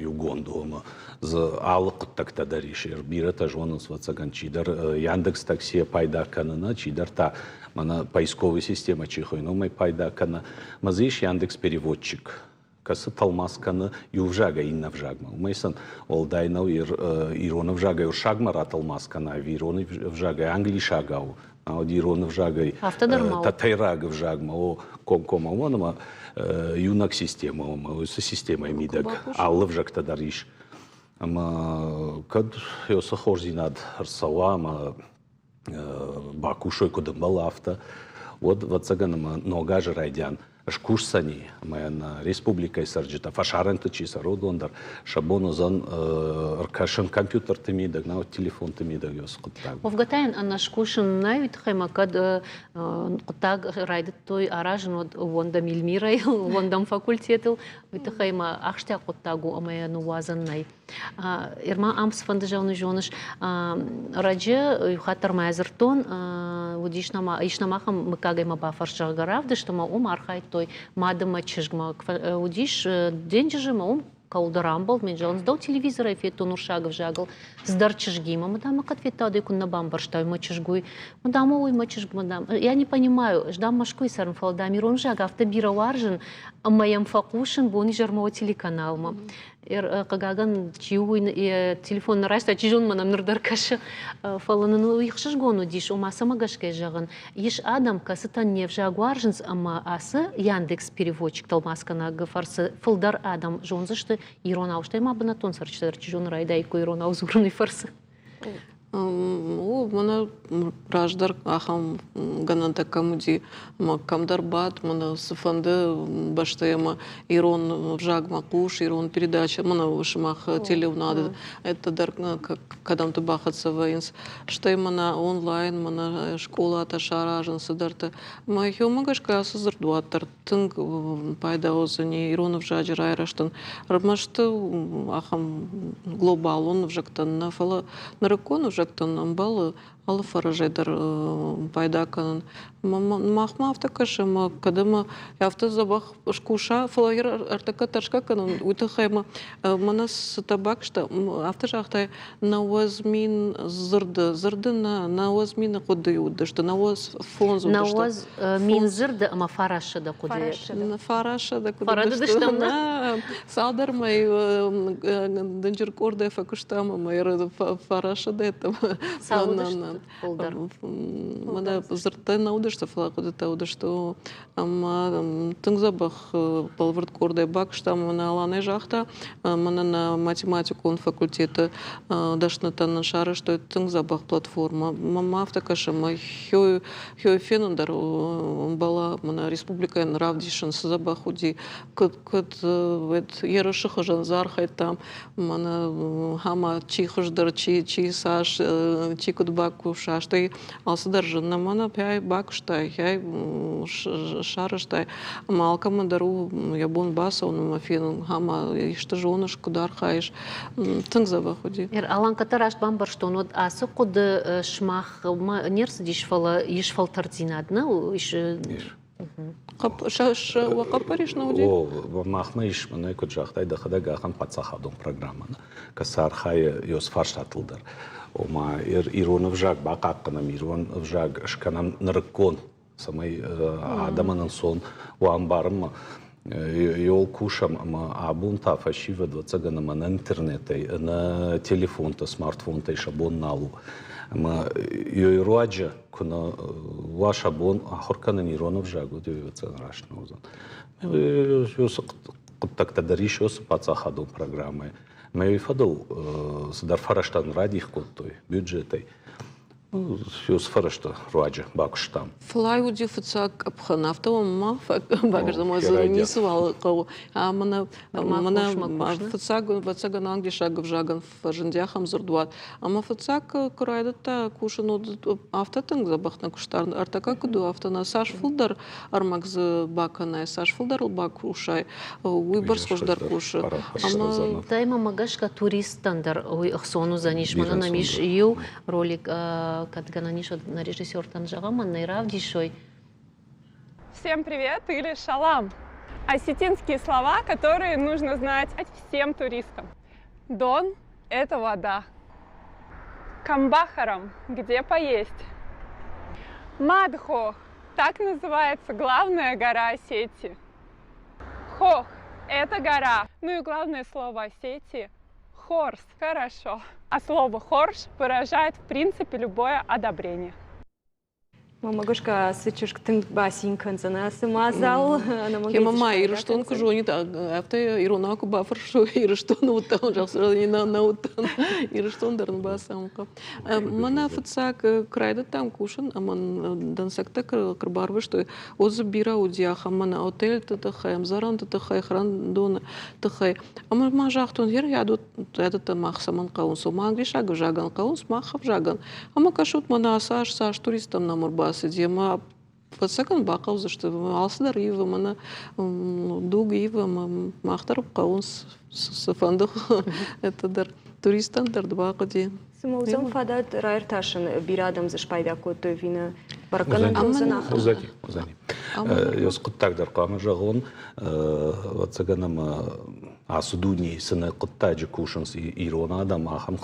иугонд у ӕмӕ дзы алы хъуыддӕгтӕ дӕр ис. Бирӕтӕ зонынц, ӕвӕццӕгӕн, чидӕр Яндекс таксийӕ пайда кӕны, нӕ, чидӕр та мӕнӕ поисковый системӕ чи хуыйны, уымӕй пайда кӕны. Ӕмӕ дзы ис Яндекс переводчик, кӕцы тӕлмац кӕны иу ӕвзагӕй иннӕ ӕвзагмӕ. Уымӕй сын уӕлдай нӕу ирон ӕвзагӕй уырыссагмӕ ратӕлмац кӕна ӕви ирон ӕвзагӕй англисагау, науӕд ирон ӕвзагӕй тӕтӕйраг ӕвзагмӕ, о, комкоммӕ, уымӕн ӕмӕ иунӕг системӕ у, ӕмӕ уыцы системӕйы мидӕг алы ӕвзӕгтӕ дӕр ис. Ӕмӕ кӕд уыцы хорздзинад ӕрцӕуа ӕмӕ бакусой куыд ӕмбӕлы, афтӕ, уӕд, ӕвӕццӕгӕн, ӕмӕ ног азы райдиан скусдзӕни ӕмӕ нӕ республикӕйы цӕрджытӕ, фӕсарӕнты чи цӕры, уыдон дӕр сӕ бон уыдзӕн ӕркӕсын компьютерты мидӕг, науӕд телефонты мидӕг уыцы хъуыддаг. Уӕвгӕ та йын ӕнӕ скусын нӕй, уый тыххӕй ма кӕд хъуыддаг райдыдтой аразын, уӕд ууӕндӕм Эльмирӕйыл, ууӕндӕм факультетыл, уый тыххӕй ма ахсджиаг хъуыддаг у ӕмӕ йӕ ныууадзӕн нӕй. Ирма, ам цыфӕнды зӕгъын зоныс, раджы иу хатт дӕр ма дзырдтон, уыдис нӕм, ис нӕм ахӕм мыггагӕй мӕ бафӕрс, зӕгъгӕ, равдыст, ӕмӕ уым архайдтой мад ӕмӕ чызгмӕ. Уыдис денджызы ӕмӕ уым кӕуылдӕр амбӕлд, мен зӕгъынц, дӕу телевизорӕй федтон уырыссаг ӕвзагыл цыдӕр чызгимӕ. Мадам, кӕд федта, куыннӕ бамбӕрстай, мӕ чызг уый. Мадам, ой, мӕ чызг, мадам. Я не понимаю, дам, Мӕскуыйы цӕрын, фӕлӕ, дам, ирон ӕвзаг афтӕ бирӕ уарзын, ӕмӕ йӕм фӕхъусын бон-изӕрмӕ телеканалмӕ. Хъыгагӕн, чи у, йӕ телефон нӕ райста, чи зоны, мӕнӕм ныр дӕр кӕсы. Фӕлӕ нын уый ӕхсызгон уыдис, ома цӕмӕ гӕсгӕ зӕгъын, ис адӕм, кӕцытӕн не взаг уарзынц ӕмӕ ацы Яндекс переводчик тӕлмацгӕнӕгы фӕрцы фылдӕр адӕм зондзысты иронау, стӕй ма бынӕттон цӕрджытӕ дӕр, чи зоны, райдаиккой иронау дзурыны фӕрцы. О, мӕнӕ раздӕр ахӕм гӕнӕнтӕ кӕм уыди, ӕмӕ кӕмдӕр бад, мӕнӕ цыфӕнды бӕстӕйы ӕмӕ ирон ӕвзагмӕ хъус, ирон передача, мӕнӕ сымах телеуынады это дӕр кӕдӕмты бахӕццӕ вӕййынц. Стӕй мӕнӕ онлайн, мӕнӕ скъолатӕ саразын цыдӕртӕ. Мӕ хиуымӕ гӕсгӕ ацы дзырдуат дӕр тынг пайда уыдзӕни ирон ӕвзаджы райрӕзтӕн. Ӕрмӕст ахӕм глобалон ӕвзӕгтӕн нӕ, фӕлӕ нырыккон ӕвзӕгтӕн ӕмбӕлы алы фӕрӕзӕй дӕр пайда кӕнын. Махмӕ афтӕ кӕсы, ӕмӕ кӕд ӕмӕ афтӕ дзӕбӕх скуса, фӕлӕ ӕртӕккӕ тӕрсгӕ кӕнын, уый тыххӕй ӕмӕ мӕнӕ цы табакстӕ, афтӕ загътай, 90 000 дзырды, дзырды нӕ, 90 000 хъуыдыйы уыдысты, 95 уыдысты. 90 000 дзырды ӕмӕ 900 хъуыдыйы. 900 хъуыдыйы. Фӕрӕдыдыстӕм нӕ? Цалдӕр мӕй дынджыр къордӕй фӕкуыстам ӕмӕ 900 Цал уыдысты фылдӕр? Мӕнӕ дзырдтӕ нӕ уыдысты, фӕлӕ хъуыдытӕ уыдысты. Ӕмӕ тынг дзӕбӕх бӕлвырд къордӕй бакуыстам. Мӕнӕ Аланӕ загъта, мӕнӕ нӕ математикон факультеты дӕснытӕн нын сарӕзтой тынг дзӕбӕх платформӕ. Мӕнмӕ афтӕ кӕсы, ӕмӕ хёй фенын дӕр ӕмбӕла, мӕнӕ республикӕйӕн равдисын цы дзӕбӕх уыди, куыд куыд ерысы хуызӕн дзы архайдтам, мӕнӕ ӕмӕ чи хуыздӕр, чи чи цас, чи куыд бакуса, стӕй алцыдӕр зын нӕ мӕнӕ пӕй бакуыстай, хӕй сарӕзтай, ӕмӕ алкӕмӕн дӕр у йӕ бон бацӕуын ӕмӕ фенын, ӕмӕ исты зоныс, куыд архайыс. Тынг дзӕбӕх уыди. Алан, кӕддӕр раст бамбӕрстон, уӕд ацы хъуыды сымахмӕ не рцыдис, фӕлӕ ис фӕлтӕрддзинад, нӕ? Ис. Хъӕппӕрис нӕ уыди? О, махмӕ ис, мӕнӕ куыд загътай, дӕхӕдӕг ахӕм паддзахадон программӕ, кӕцы архайы ёс фарстатыл дӕр. Ома ирон ӕвзаг бахъахъхъӕнӕм, ирон ӕвзаг скӕнӕм нырыккон, цӕмӕй адӕмӕн ӕнцон уа ӕмбарынмӕ. Йол кусӕм ӕмӕ абон та фӕсивӕд, ӕвӕццӕгӕн, ӕмӕ нӕ интернетӕй, ӕнӕ телефонтӕ, смартфонтӕй сӕ бон нал у. Ӕмӕ ёй руаджы куы нӕ уа сӕ бон ахуыр кӕнын ирон ӕвзаг, уӕд ӕвӕццӕгӕн раст нӕ уыдзӕн. Уыцы хъуыддӕгтӕ дӕр ис уыцы паддзахадон программӕйы. Ӕмӕ уый фӕдыл цыдӕр фӕрӕзтӕ радих кодтой бюджетӕй. Уыцы фӕрӕзты руаджы бакуыстам. Фӕлӕ уыди фыццаг къӕпхӕн, афтӕ уӕм ма фӕбагӕрдӕм, дзы ницыуал хъӕуы. Мӕнӕ фыццаг, ӕвӕццӕгӕн, англисаг ӕвзагӕн фӕзынди ахӕм дзырдуат. Ӕмӕ фыццаг куы райдыдта кусын, афтӕ тынг дзӕбӕх нӕ куыста. Ӕртӕккӕ куыд у, афтӕ нӕ. Цас фылдӕр ӕрмӕг дзы бакӕнай, цас фылдӕр ыл бакусай, уый бӕрц хуыздӕр кусы. Ӕмӕ Стӕй мӕмӕ гӕсгӕ туристтӕн дӕр уый ӕхцон уыдзӕнис. Мӕнӕ нӕм ис иу ролик, кӕд гӕнӕн ис, нӕ режиссертӕн зӕгъӕм, нӕ равдисой. Всем привет или шалам! Осетинские слова, которые нужно знать всем туристам. Дон – это вода. Камбахарам – где поесть. Мадхох – так называется главная гора Осетии. Хох – это гора. Ну и главное слово Осетии – хорс. Хорошо. А слово хорш выражает в принципе любое одобрение. Мӕнмӕ гӕсгӕ ацы чызг тынг бацин кӕндзӕн ацы мадзал. Ӕмӕ ма Ирыстон куы зонид, афтӕ иронау куы бафӕрсой, Ирыстоны уыдтӕн, зӕгъдзӕн, нӕ уыдтӕн, Ирыстон дӕр ын бацамыхъа. Мӕнӕ фыццаг куы райдыдтам кусын ӕмӕ дӕнцӕгтӕ куы рбарвыстой, уӕд дзы бирӕ уыди ахӕм мӕнӕ отельты тыххӕй, ӕмдзӕрӕнты тыххӕй, хӕрӕндоны тыххӕй. Ӕмӕ ма загътон, гъер рӕдыдтӕ мах цӕмӕн хъӕуынц, ома англисаг ӕвзагӕн хъӕуынц, мах ӕвзагӕн. Ӕмӕ кӕсут, мӕнӕ ацы аз цас туристтӕм нӕм ӕрбацыди, ӕмӕ ӕвӕццӕгӕн бахъӕудзысты. Алцыдӕр ивы, мӕнӕ дуг ивы, ӕмӕ мах дӕр хъӕуынц цыфӕнды это дӕр. Туристтӕн дӕр бахъуыди. Цымӕ уыдзӕн фадат раиртасын, бирӕ адӕм дзы спайда кодтой ӕви нӕ? Бӕрӕггӕнӕнтӕ уыдзӕн ахӕм? Уыдзӕни, уыдзӕни. Ӕз хъуыддаг дӕр хъуамӕ зӕгъон, ӕвӕццӕгӕн ӕмӕ ацы дунейы цы нӕ хъуыддаджы кусынц ирон адӕм, ахӕм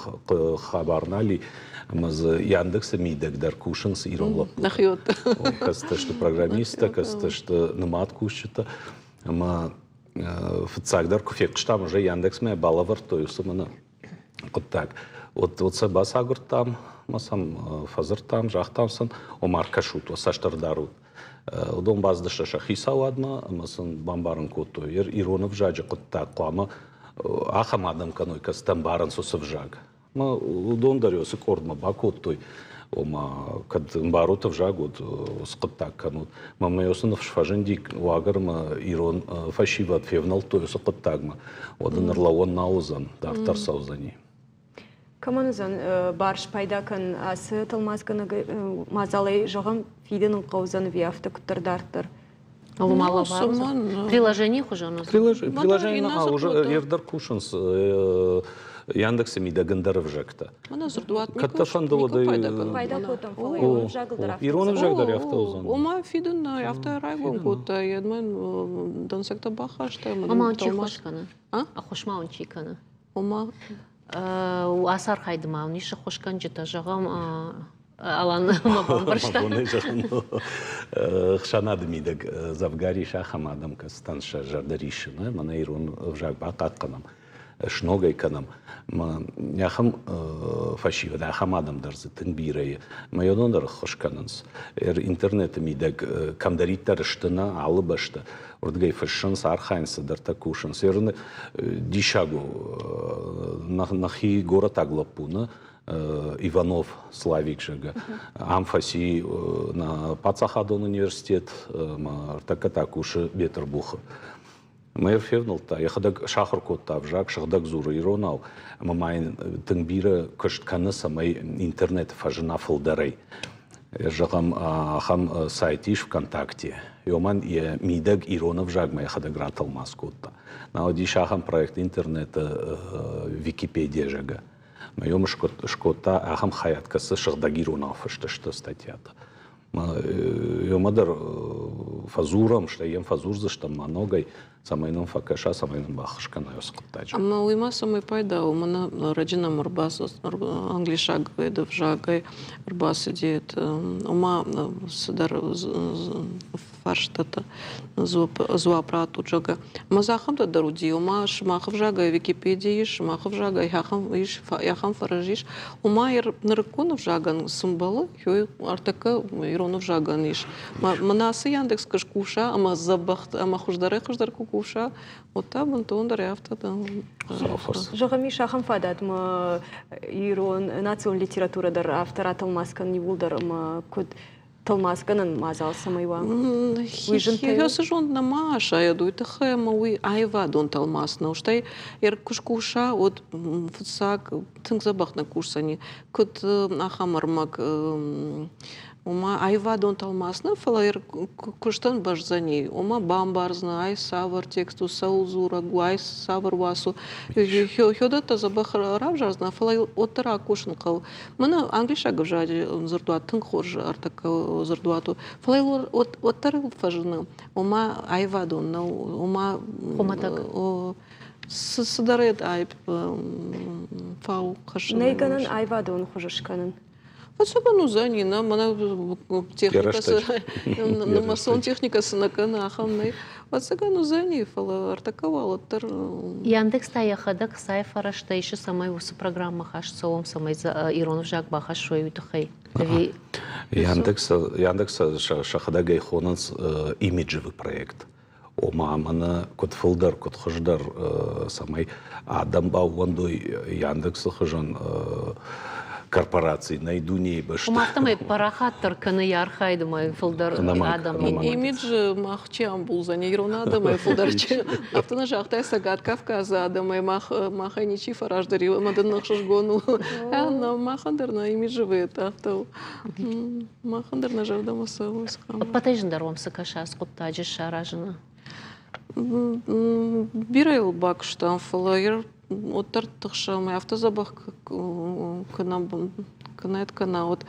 хабар нал и, ӕмӕ дзы Яндексы мидӕг дӕр кусынц ирон лӕппутӕ. Нӕхиуӕттӕ. Кӕцытӕ сты программисттӕ, кӕцытӕ сты нымад кусджытӕ. Ӕмӕ Фыццагдӕр куы фехъуыстам, уже Яндексмӕ балӕвӕрдтой уыцы мӕнӕ хъуыддаг. Вот, вот сӕ бацагуырдтам, ӕмӕ сӕм фӕдзырдтам, загътам сын, ома ӕркӕсут, уӕ цӕст ӕрдарут. Уыдон бацыдысты сӕ хицауадмӕ ӕмӕ сын бамбарын кодтой, ирон ӕвзаджы хъуыддаг хъуамӕ ахӕм адӕм кӕной, кӕцытӕ ӕмбарынц уыцы ӕвзаг. Ӕмӕ уыдон дӕр уыцы къордмӕ бакодтой, ома кӕд ӕмбарут ӕвзаг, уӕд уыцы хъуыддаг кӕнут. Мӕ мӕ уыцы ныфс фӕзынди, уагӕрмӕ ирон фӕсивӕд февнӕлдтой уыцы хъуыддагмӕ, уӕд ын ӕрлӕууӕн нал уыдзӕн, дарддӕр цӕудзӕни. Кӕмӕн уыдзӕн бар спайда кӕнын ацы тӕлмацгӕнӕг мадзалӕй, зӕгъӕм, фидын ын хъӕудзӕн ӕви афтӕ куыддӕр дарддӕр? Приложение хуызӕн Приложение уже ӕрдӕр кусынц Яндексы мидӕг ӕндӕр ӕвзӕгтӕ. Кӕддӕр фӕнды уӕд пайда кодтам, фӕлӕ ирон ӕвзагыл дӕр афтӕ Ирон ӕвзаг дӕр афтӕ уыдзӕн. Ома фидын афтӕ райгом кодта, йедмӕ дӕнцӕгтӕ бахаста. Ома он чи ххуыс кӕны? Ӕххуыс ма он чи кӕны? Ома Ацы архайды ма уын ис ӕххуысгӕнджытӕ, зӕгъӕм, Алан мӕ бамбӕрста. Хсӕнады мидӕг дзӕвгар ис ахӕм адӕм, кӕцытӕн сӕ зӕрдӕ риссы, мӕнӕ ирон ӕвзаг бахъахъхъӕнӕм, сног ӕй кӕнӕм. Ахӕм фӕсивӕд, ахӕм адӕм дӕр дзы тынг бирӕ и. Мӕ уыдон дӕр ӕххуыс кӕнынц. Интернеты мидӕг кӕмдӕриддӕр сты нӕ алы бӕстӕ, уырдыгӕй фыссынц, архайынц, цыдӕртӕ кусынц. Диссаг у, нӕхи горӕтаг лӕппу нӕ, Иванов Славик, зӕгъгӕ, ам фӕци нӕ паддзахадон университет, ӕмӕ ӕртӕккӕ та кусы Бетъырбухы. Мэр февнӕлдта, йӕхӕдӕг сахуыр кодта ӕвзаг, сыгъдӕг дзуры иронау, ӕмӕ ма йын тынг бирӕ куыст кӕны, цӕмӕй интернеты фӕзына фылдӕрӕй. Зӕгъӕм, ахӕм сайт ис ВКонтакте. Уымӕн йӕ мидӕг ирон ӕвзагмӕ йӕхӕдӕг ратӕлмац кодта. Науӕд ис ахӕм проект интернеты Википедия, зӕгъгӕ. Мӕ йом скодта ахӕм хайад, кӕцы сыгъдӕг иронау фыст сты статьятӕ. Ёмӕ дӕр фӕдзурӕм, стӕй йӕм фӕдзурдзыстӕм ма ногӕй, цӕмӕй нын фӕкӕса, цӕмӕй нын баххуыс кӕна уыцы хъуыддаджы. Ӕмӕ уый ма цӕмӕй пайда у? Мӕнӕ раджы нӕм ӕрбацыд англисаг ӕвзагӕй ӕрбацыди, ома цыдӕр фарстатӕ дзуапп раттут, зӕгъгӕ. Ӕмӕ дзы ахӕмтӕ дӕр уыди, ома сымах ӕвзагӕй Википедия ис, сымах ӕвзагӕй ахӕм ис, ахӕм фӕрӕз ис. Ома нырыккон ӕвзагӕн цы мбӕлы, уый ӕртӕккӕ ирон ӕвзагӕн ис. Мӕнӕ ацы Яндекс куы скуса ӕмӕ дзӕбӕх ӕмӕ хуыздӕрӕй-хуыздӕр куы куса, уӕд та бынтондӕр афтӕ Зӕгъӕм, ис ахӕм фадат, ӕмӕ ирон национ литературӕ дӕр афтӕ ратӕлмац кӕнын иууылдӕр ӕмӕ куыд тӕлмацгӕнӕн мадзал цӕмӕй уа? Уый зынтӕй Цы зонд нӕма асайӕд, уый тыххӕй ӕмӕ уый аивадон тӕлмац нӕу. Стӕй куы скуса, уӕд фыццаг тынг дзӕбӕх нӕ кусдзӕни. Куыд ахӕм ӕрмӕг, ома аивадон тӕлмац нӕ, фӕлӕ куыстӕн бӕздзӕни. Ома бамбардзынӕ, ай цавӕр текст у, цӕуыл дзурӕг у, ай цавӕр уац у. Хёдӕттӕ дзӕбӕх равзардзынӕ, фӕлӕ уӕддӕр акусын хъӕуы. Мӕнӕ англисаг ӕвзаджы дзырдуат тынг хорз ӕртӕккӕ дзырдуат у, фӕлӕ уӕддӕр фӕзыны, ома аивадон нӕу, ома хуымӕтӕг. Цыдӕр аипп фау хӕссын. Нӕй гӕнӕн аивадон хуызы скӕнын. Фӕцӕгӕн уыдзӕни, нӕ мӕнӕ техникӕ цы нымӕцон техникӕ цы нӕ кӕны, ахӕм нӕй. Ӕцӕгӕн уыдзӕни, фӕлӕ ӕртӕккӕ уал уӕддӕр. Яндекс та йӕхӕдӕг цай фӕрӕзтӕ исы, цӕмӕй уыцы программӕ хаст цӕуӕм, цӕмӕй дзы ирон ӕвзаг бахӕссой, уый тыххӕй? Ӕви Яндекс, Яндекс сӕхӕдӕг ӕй хонынц имиджевый проект. Ома мӕнӕ куыд фылдӕр, куыд хуыздӕр, цӕмӕй адӕм баууӕндой Яндексы хуызӕн корпораци нӕй дунейы бӕсты. Ома афтӕмӕй парахатдӕр кӕны йӕ архайд ӕмӕ фылдӕр адӕмы. Имидж мах чи амбулдзӕни, ирон адӕмӕй фылдӕр чи. Афтӕ нӕ загътай Цӕгат Кавказы адӕмӕй мах махӕй ничи фӕраздӕр ӕмӕ дын ӕхсызгон у. Махӕн дӕр нӕ имиджевый афтӕ у. Махӕн дӕр нӕ зӕрдӕмӕ цӕуы. Ӕппӕтӕй зындӕр уӕм цы кӕсы ацы хъуыддаджы саразыны? Бирӕ йыл бакуыстам, фӕлӕ уӕддӕр тыхсӕм, афтӕ дзӕбӕх куы нӕ кӕна, уӕд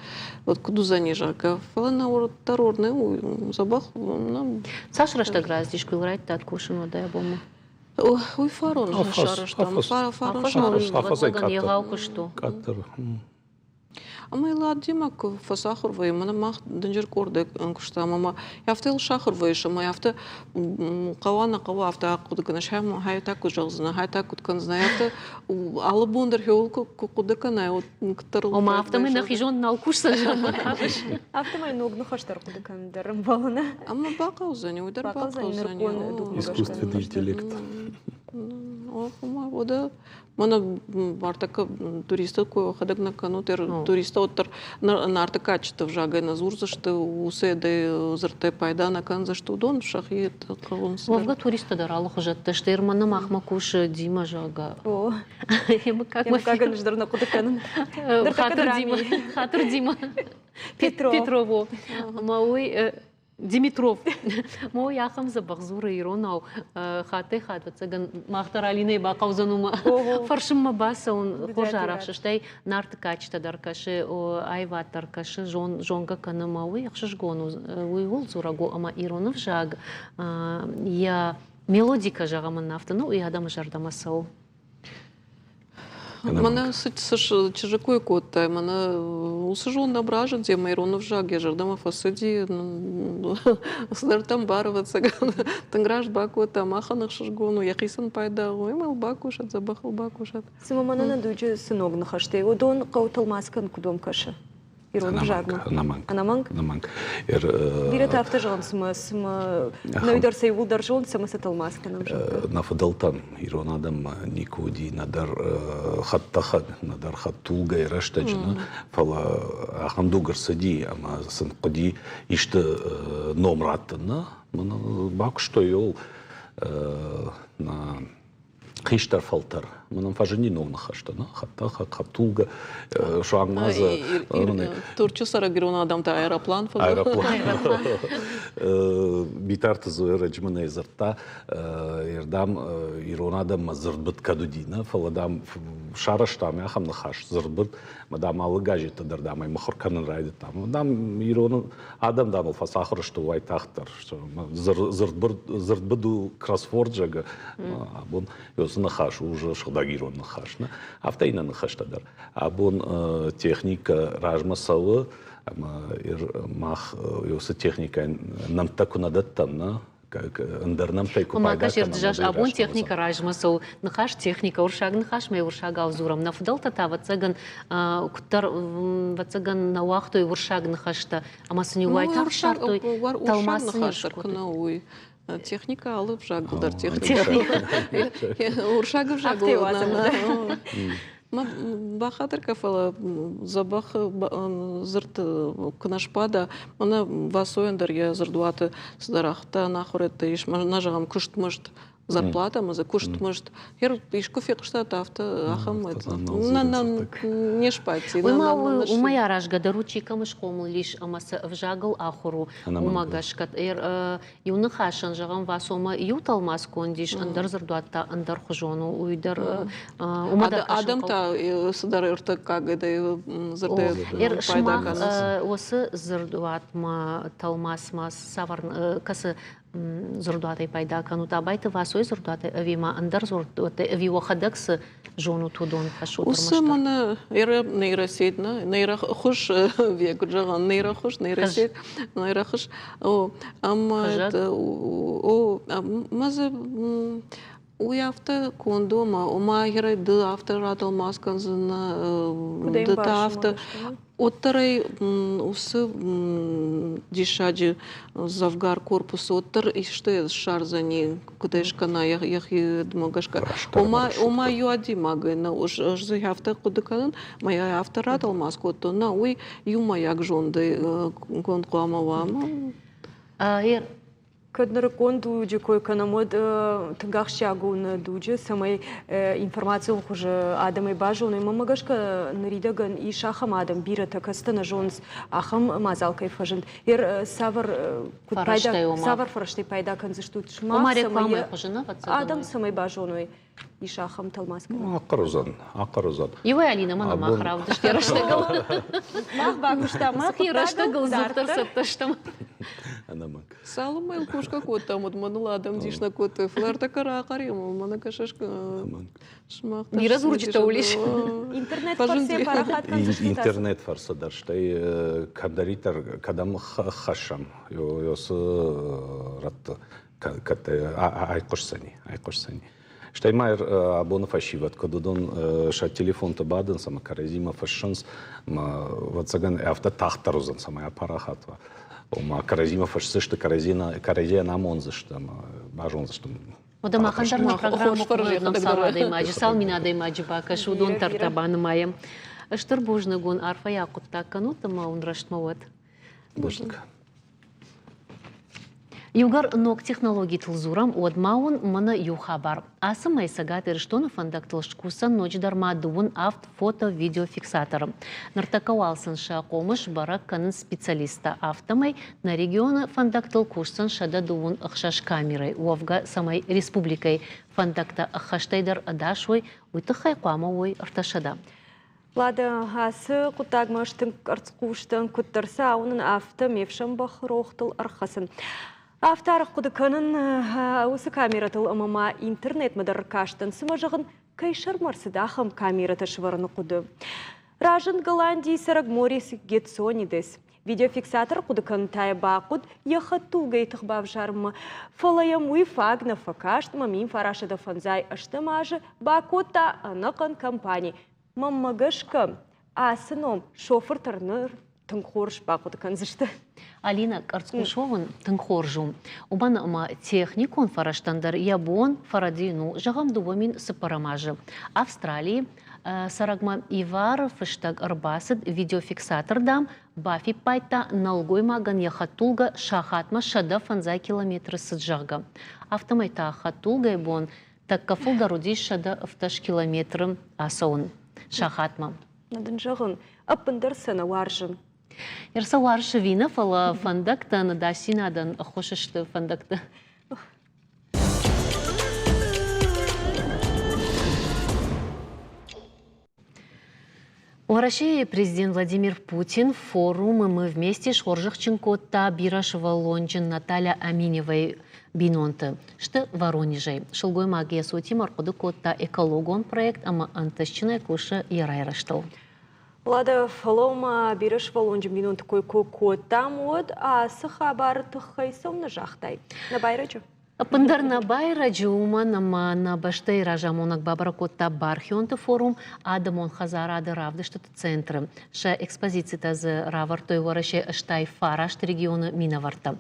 куыд уыдзӕни, зӕгъгӕ. Фӕлӕ нӕ уӕддӕр уырны, дзӕбӕх. Цас рӕстӕг рацыдис, куы йыл райдыдтат кусын уӕдӕй абонмӕ? Уый фарон сарӕзтам. Фарон сарӕзтам. Егъау куыст у. Къаддӕр. Ӕмӕ йыл адӕймаг куы фӕцахуыр вӕййы, мӕнӕ мах дынджыр къордӕй куыстам ӕмӕ афтӕ йыл сахуыр вӕййыс ӕмӕ афтӕ хъӕуа нӕ хъӕуа, афтӕ ахъуыды кӕныс, хай та куыд зӕгъдзынӕ, хай та куыд кӕндзынӕ, афтӕ алы бон дӕр хиуыл куы хъуыды кӕнай, уӕд куыддӕр Ома афтӕмӕй нӕхи зонд нал кусдзӕн, Афтӕмӕй ног ныхӕстӕ ӕрхъуыды кӕнын дӕр ӕмбӕлы, нӕ? Ӕмӕ бахъӕудзӕни, уый дӕр бахъӕудзӕни. Искусственный интеллект. Ома, уӕдӕ Мӕнӕ артакка туристы куы йӕхӕдӕг нӕ кӕнут, туристтӕ уӕддӕр Нарты кадджыты ӕвзагӕй нӕ дзурдзысты, уыцы дзырдтӕй пайда нӕ кӕндзысты, уыдон сӕхи хъӕуынц. Уӕвгӕ туристтӕ дӕр алыхуызӕттӕ сты. Мӕнӕ махмӕ кусы Дима, зӕгъгӕ. О, йӕ мыггагӕн ӕз дӕр нӕ хъуыды кӕнын. Хатыр Дима, хатыр Дима. Петров. Петрово. Ӕмӕ уый Димитров. Мой ахӕм дзӕбӕх дзуры иронау. Хаттӕй-хатт, ӕвӕццӕгӕн, мах дӕр Алинӕйы бахъӕудзӕн уымӕ. Фӕрсынмӕ бацӕуын хорз арӕхсы, стӕй Нарты кадджытӕ дӕр кӕсы, аивад дӕр кӕсы, зонгӕ кӕны ӕмӕ уый ӕхсызгон у. Уый ууыл дзурӕг у, ӕмӕ ирон ӕвзаг йӕ мелодикӕ, зӕгъӕм ын афтӕ, ну, уый адӕмы зӕрдӕмӕ цӕуы. Мӕнӕ цы чызджы кой кодтай, мӕнӕ уыцы зонд ӕмразыди ӕмӕ ирон ӕвзаг йӕ зӕрдӕмӕ фӕцыди, цыдӕртӕ ӕмбары, ӕвӕццӕгӕн. Тынг раст бакодта, махӕн ӕхсызгон у, йӕхицӕн пайда у, ӕмӕ йыл бакусӕд, дзӕбӕх ыл бакусӕд. Цымӕ мӕнӕ нӕ дуджы цы ног ныхӕстӕ, уыдон хъӕуы тӕлмац кӕнын куыд уӕм кӕсы? Ирон ӕвзагмӕ? Ӕнӕмӕнг. Ӕнӕмӕнг? Ӕнӕмӕнг. Бирӕтӕ афтӕ зӕгъынц, цымӕ, цымӕ нӕуи дӕр сӕ иууылдӕр зонд, цӕмӕ сӕ тӕлмац кӕнӕм, зӕгъгӕ. Нӕ фыдӕлтӕм ирон адӕммӕ никуы уыди нӕдӕр хӕдтӕхӕг, нӕдӕр хӕдтулгӕйы рӕстӕджы, нӕ, фӕлӕ ахӕм дуг ӕрцыди, ӕмӕ сын хъуыди исты ном раттын, нӕ? Бакуыстой ыл нӕ хистӕр фӕлтӕр. Мӕнӕн фӕзынди ног ныхӕстӕ, нӕ? Хӕдтӕхӕг, хӕдтулгӕ, суанг ма дзы... Турчы цӕрӕг ирон адӕм та аэроплан Аэроплан. Битарты Зоя ӕрӕджы мын ӕй дзырдта, ӕрдӕм ирон адӕммӕ дзырдбыд кӕд уыди, нӕ, фӕлӕ, дам, сарӕзтам ахӕм ныхас, дзырдбыд, ӕмӕ, дам, алы газетты дӕр, дам, ӕй мыхуыр кӕнын райдыдтам. Дам, ирон адӕм, дам, ыл фӕцахуыр сты уайтагъддӕр. Дзырдбыд у кроссворд, зӕгъгӕ, абон уыцы ныхас у уже сыгъдӕг ирон ныхас. Нӕ? Афтӕ иннӕ ныхӕстӕ дӕр. Абон техникӕ размӕ цӕуы, ӕмӕ мах уыцы техникӕйӕн нӕмттӕ куы нӕ дӕттӕм, нӕ, ӕндӕр нӕмттӕй куы пайда кӕнӕм. Абон техникӕ размӕ цӕуы. Ныхас техникӕ, уырыссаг ныхасмӕ уырыссагау дзурӕм. Нӕ фыдӕлтӕ та, ӕвӕццӕгӕн, куыддӕр, ӕвӕццӕгӕн, нӕ уагътой уырыссаг ныхӕстӕ ӕмӕ сын-иу уайтагъд ссардтой тӕлмац сын скодтой. Уый техникӕ алы ӕвзагыл дӕр техникӕ. Уырыссаг ӕвзагыл бахатыр кӕ, фӕлӕ дзӕбӕх дзырд куы нӕ сбада, мӕнӕ Васойӕн дӕр йӕ дзырдуаты цыдӕр ахтӕ ӕнахуырӕдтӕ ис, нӕ зӕгъӕм, куыстмызд, зарплата ӕмӕ дзы куыстмызд. Искуы фехъуыстат афтӕ ахӕм не сбадти. Уымӕй аразгӕ дӕр у, чи кӕм схъомыл ис ӕмӕ цы ӕвзагыл ахуыр у, уымӕ гӕсгӕ. Иу ныхасӕн, зӕгъӕм, Васомӕ иу тӕлмацгонд ис, ӕндӕр дзырдуат та ӕндӕрхуызон у. Уый дӕр уымӕ дӕр Адӕм та цыдӕр ӕртыккагӕй дзырдӕй пайда кӕнынц. Уыцы дзырдуатмӕ, тӕлмацмӕ цавӕр кӕцы дзырдуатӕй пайда кӕнут? Абайты Васойы дзырдуатӕй ӕви ма ӕндӕр дзырдуӕттӕй, ӕви уӕхӕдӕг цы зонут уыдон хӕссут? Уыцы мӕнӕ нейросеть, нейрохуыз, куыд зӕгъӕм, нейрохуыз, нейросеть, нейрохуыз. О, ӕмӕ о, ӕмӕ дзы уый афтӕ конд у, ӕмӕ ома ды афтӕ ратӕлмац кӕндзынӕ, ды та афтӕ. Уӕддӕр ӕй уыцы диссаджы дзӕвгар корпусы уӕддӕр исты ссардзӕни, куыд ӕй скӕна йӕхи гӕсгӕ. Ома, иу адӕймагӕй нӕ, ӕз дзы афтӕ хъуыды кӕнын, мӕ йӕ афтӕ ратӕлмац кодтон, нӕ, уый иумӕйаг зондӕй конд хъуамӕ уа. Кӕд нырыккон дуджы кой кӕнӕм, уӕд тынг ахсджиаг у нӕ дуджы, цӕмӕй информацион хуызы адӕмӕй базоной. Мӕнмӕ гӕсгӕ, ныридӕгӕн ис ахӕм адӕм, бирӕтӕ, кӕцытӕ нӕ зонынц, ахӕм мадзал кӕй фӕзынд. Цавӕр куыд пайда, цавӕр фӕрӕзтӕй пайда кӕндзыстут сымах, цӕмӕй адӕм цӕмӕй базоной, ис ахӕм тӕлмац кӕнын? Ахъырзӕн, ахъырзӕн. Иуӕй Алинӕ мӕнӕ мах равдыст йӕ рӕстӕгыл. Мах бакуыстам мах йӕ рӕстӕгыл дзырддӕр цӕттӕ стӕм. Ӕнӕмӕнг. Цалынмӕ йыл кусгӕ кодтам, уӕд мӕныл адӕм дис нӕ кодтой. Фӕлӕ ӕртӕккӕ рахъӕр ӕмӕ мӕнӕ кӕсыс, сымах дӕр Бирӕ дзурджытӕ уылис. Интернет фӕрцы парахат кӕндзыстут. Интернет фӕрцы дӕр, стӕй кӕддӕриддӕр кӕдӕм хӕссӕм, уыцы рӕтты кӕд айхъуысдзӕни, айхъуысдзӕни. Стӕй ма абоны фӕсивӕд, куыд уыдон сӕ телефонты бадынц ӕмӕ кӕрӕдзимӕ фыссынц, ӕмӕ, ӕвӕццӕгӕн, афтӕ тагъддӕр уыдзӕн, цӕмӕй апарахат уа. Ома кӕрӕдзимӕ фысдзысты, кӕрӕдзийӕн амондзысты ӕмӕ базондзысты. Уӕдӕ махӕн дӕр нӕ программӕ цал адӕймаджы, цал мин адӕймаджы бакӕс, уыдон дӕр та банымайӕм. Стыр бузныг уын, арфӕйаг хъуыддаг кӕнут ӕмӕ уын рӕстмӕ уӕд. Бузныг. Иугӕр ног технологитыл дзурӕм, уӕд ма уын мӕнӕ иу хабар. Ацы мӕй Цӕгат Ирыстоны фӕндӕгтыл скусдзӕн ноджыдӕр ма дыууын авд фото-видеофиксаторы. Ныртӕккӕ уал сын сӕ хъомыс бӕрӕг кӕнынц специалисттӕ. Афтӕмӕй нӕ регионы фӕндӕгтыл кусдзӕн 126 камерӕйы. Уӕвгӕ, цӕмӕй республикӕйы фӕндӕгтӕ ӕххӕстӕй дӕр ӕдас уой, уый тыххӕй хъуамӕ уой 300. Лада, ацы хъуыддагмӕ ӕз тынг къӕрцхъус дӕн, куыддӕр сӕ ауынын, афтӕ ме фсӕн бӕхы рохтыл ӕрхӕцын. Афтӕ арӕх хъуыды кӕнын уыцы камерӕтыл ӕмӕ ма интернетмӕ дӕр ӕркастӕн, цымӕ зӕгъын, кӕй сӕрмӕ ӕрцыд ахӕм камерӕтӕ сӕвӕрыны хъуыды. Разынд Голландийы цӕрӕг Морис Гетсонидес. Видеофиксатор хъуыды кӕнын та йӕ бахъуыд йӕ хӕдтулгӕйы тых бавзарынмӕ, фӕлӕ йӕм уый фаг нӕ фӕкаст ӕмӕ 1958 азы бакодта ӕнӕхъӕн компани. Мӕнмӕ гӕсгӕ, ацы ном шофыртӕ ныр тынг хорз бахъуыды кӕндзысты. Алина, къӕрцхъус уӕвын тынг хорз у. Уымӕн ӕмӕ техникон фӕрӕзтӕн дӕр йӕ бон фӕрӕдийын у, зӕгъӕм, 2004 азы Австралийы цӕрӕгмӕ ивары фыстӕг ӕрбацыд видеофиксатор, дам, бафиппайдта нӕлгоймагӕн йӕ хӕдтулгӕ сахатмӕ 150 километры цыд, зӕгъгӕ. Афтӕмӕй та хӕдтулгӕйы бон тӕккӕ фылдӕр уыдис 170 километры ацӕуын сахатмӕ. Нӕ дын зӕгъын, ӕппындӕр сӕ нӕ уарзын. Ӕрцӕ уарзы ӕви нӕ, фӕлӕ фӕндӕгтӕ ӕдасдзинадӕн ӕххуыс сты фӕндӕгты. Уӕрӕсейы президент Владимир Путин форумы «Мы вместе» схорзӕхджын кодта бирӕсывӕллонджын Наталья Аминевайы бинонты. Сты Воронежӕй. Сылгоймаг йӕ цотимӕ ӕрхъуыды кодта экологон проект ӕмӕ ӕнтыстджынӕй кусы йӕ райрӕзтыл. Лада, фӕлӕуу-ма, бирӕсывӕллонджын бинонты кой куы кодтам, уӕд ацы хабары тыххӕй цӕуылнӕ загътай? Нӕ байрӕджы? Ӕппындӕр нӕ байрӕджы, уымӕн ӕмӕ нӕ бӕстӕйы разамонӕг бабӕрӕг кодта бархионты форум Адӕмон хӕдзарады равдыстыты центры. Сӕ экспозицитӕ дзы равӕрдтой Уӕрӕсе 89 регионы минӕвӕрттӕ.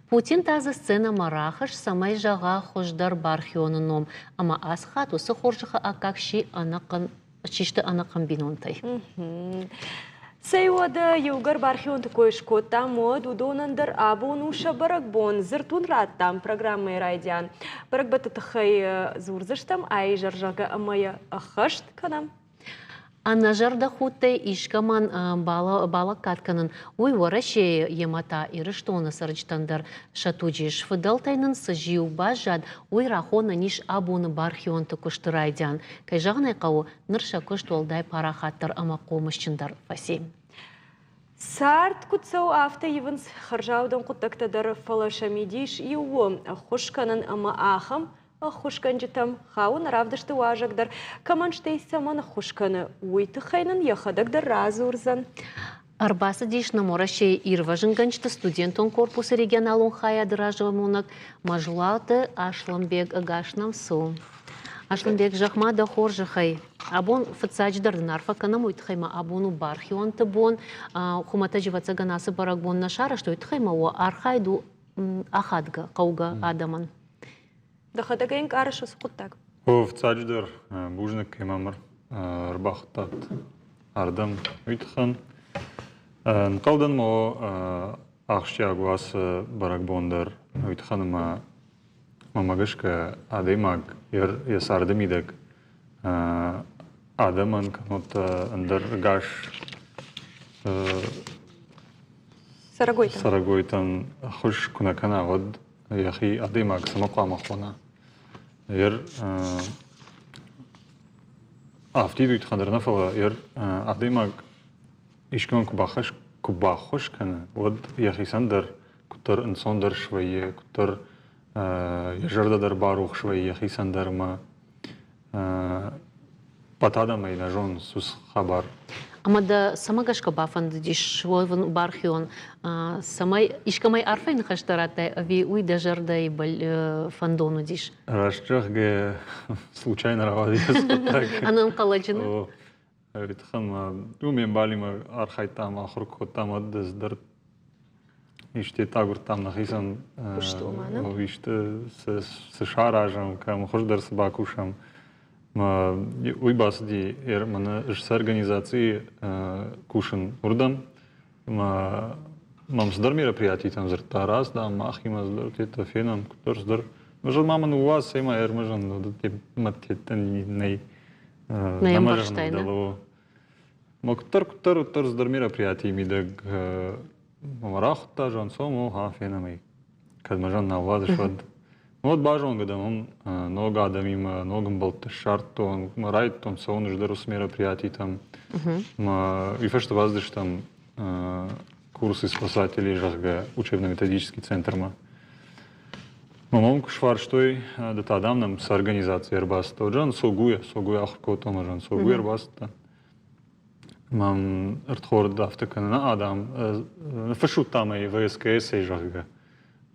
Путин та дзы сценӕмӕ рахызт, цӕмӕй зӕгъа хуыздӕр бархионы ном ӕмӕ ацы хатт уыцы хорзӕхы аккаг сси ӕнӕхъӕн систы ӕнӕхъӕн бинонтӕй. Цӕй уӕдӕ иугӕр бархионты кой скодтам, уӕд уыдонӕн дӕр абон у сӕ бӕрӕгбон. Дзырд уын радтам программӕйы райдиан. Бӕрӕгбӕтты тыххӕй дзурдзыстӕм ай изӕр, зӕгъгӕ, ӕмӕ йӕ ӕххӕст кӕнӕм. Ӕнӕзӕрдӕхудтӕй искӕмӕн балӕггад кӕнын, уый Уӕрӕсейы йемӕ та Ирыстоны цӕрджытӕн дӕр сӕ туджы ис. Фыдӕлтӕй нын цы зиу баззад, уый рахонӕн ис абоны бархионты куысты райдиан. Кӕй зӕгъын ӕй хъӕуы, ныр сӕ куыст уӕлдай парахатдӕр ӕмӕ хъомысджындӕр фӕци. Цард куыд цӕуы, афтӕ ивынц хӕрзаудӕн хъуыддӕгтӕ дӕр, фӕлӕ сӕ мидис иу у – ӕххуыс кӕнын ӕмӕ ахӕм ӕххуысгӕнджытӕм хауы нӕ равдысты уазӕг дӕр. Кӕмӕн стӕй цӕмӕн ӕххуыс кӕны, уый тыххӕй нын йӕхӕдӕг дӕр радзурдзӕн. Ӕрбацыдис нӕм Уӕрӕсейы ирвӕзынгӕнджыты студентон корпусы регионалон хайады разамонӕг Мазлаты Аслӕнбег. Ӕгас нӕм цу. Аслӕнбег, зӕгъ-ма дӕ хорзӕхӕй, абон фыццаджыдӕр дын арфӕ кӕнӕм, уый тыххӕй ма абон у бархионты бон. Хуымӕтӕджы ӕвӕццӕгӕн ацы бӕрӕгбон нӕ сарӕзтой, уый тыххӕй ма уӕ архайд у ахадгӕ, хъӕугӕ адӕмӕн. Дӕхӕдӕг ӕй ӕнкъарыс уыцы хъуыддаг? О, фыццаджыдӕр бузныг, кӕй мӕм ӕрбахуыдтат ардӕм, уый тыххӕн. Ӕнхъӕлдӕн ма ахсджиаг у ацы бӕрӕгбон дӕр, уый тыххӕн ӕмӕ мӕмӕ гӕсгӕ адӕймаг йӕ царды мидӕг адӕмӕн кӕннод ӕндӕр ӕгас цӕрӕгойтӕн ӕххуыс куы нӕ кӕна, уӕд йӕхи адӕймаг цӕмӕ хъуамӕ хона? Ер афтид уый тыххӕн дӕр нӕ, фӕлӕ ер адӕймаг искӕмӕн куы баххуыс кӕны, уӕд йӕхицӕн дӕр Куыддӕр ӕнцондӕр свӕййы, куыддӕр йӕ зӕрдӕ дӕр барухс вӕййы йӕхицӕн дӕр ӕмӕ ӕппӕт адӕмӕй нӕ зонынц уыцы хабар. Ӕмӕ дӕ цӕмӕ гӕсгӕ бафӕндыдис суӕвын бархион, цӕмӕй искӕмӕй арфӕйы ныхӕстӕ радтай ӕви уый дӕ зӕрдӕйы фӕндон уыдис? Раст зӕгъгӕ, случайно рауади хъуыддаг. Ӕнӕнхъӕлӕджы нӕ? Тыххӕн ма уым ме мбалимӕ архайдтам, ахуыр кодтам, уӕд ӕз дӕр исты агуырдтам нӕхицӕн исты цы саразӕм, кӕм хуыздӕр цы бакусӕм. Уый бацыди мӕнӕ ӕз цы организацийы кусын, уырдӕм. Мӕм цыдӕр мероприятитӕм дзырдта, раз, дам, махимӕ цыдӕр теттӕ фенӕм, куыддӕр цыдӕр. Мӕ ма мын ныууадз, цӕй ма ӕрмӕзӕн, мӕ теттӕ нӕй. Нӕ ӕмбӕрстай, нӕ? Ма куыддӕр, куыддӕр, уӕддӕр цыдӕр мероприятийы мидӕг мӕ рахуыдта, зӕгъын, цом, о, фенӕм ӕй. Кӕд мӕ зӕн нал уадзыс, уӕд. Уӕд базонгӕ дӕн уым ног адӕмимӕ, ног ӕмбӕлттӕ ссардтон, мӕ райдтон цӕуын ӕз дӕр уыцы мероприятитӕм. Мӕ уый фӕстӕ бацыдыстӕм курсы спасателей, зӕгъгӕ, учебно-методический центрмӕ. Мӕ мам куы сфарстой, ды та, дам, нӕм цы организаци ӕрбацыдтӕ, Жан Согуйӕ, Согуйӕ ахуыр кодтон, Жан Согуйӕ ӕрбацыдтӕн. Мӕм ӕрдхорд афтӕ кӕны, нӕ, адам, ныффыссут дам ӕй ВСКС-ӕй, зӕгъгӕ.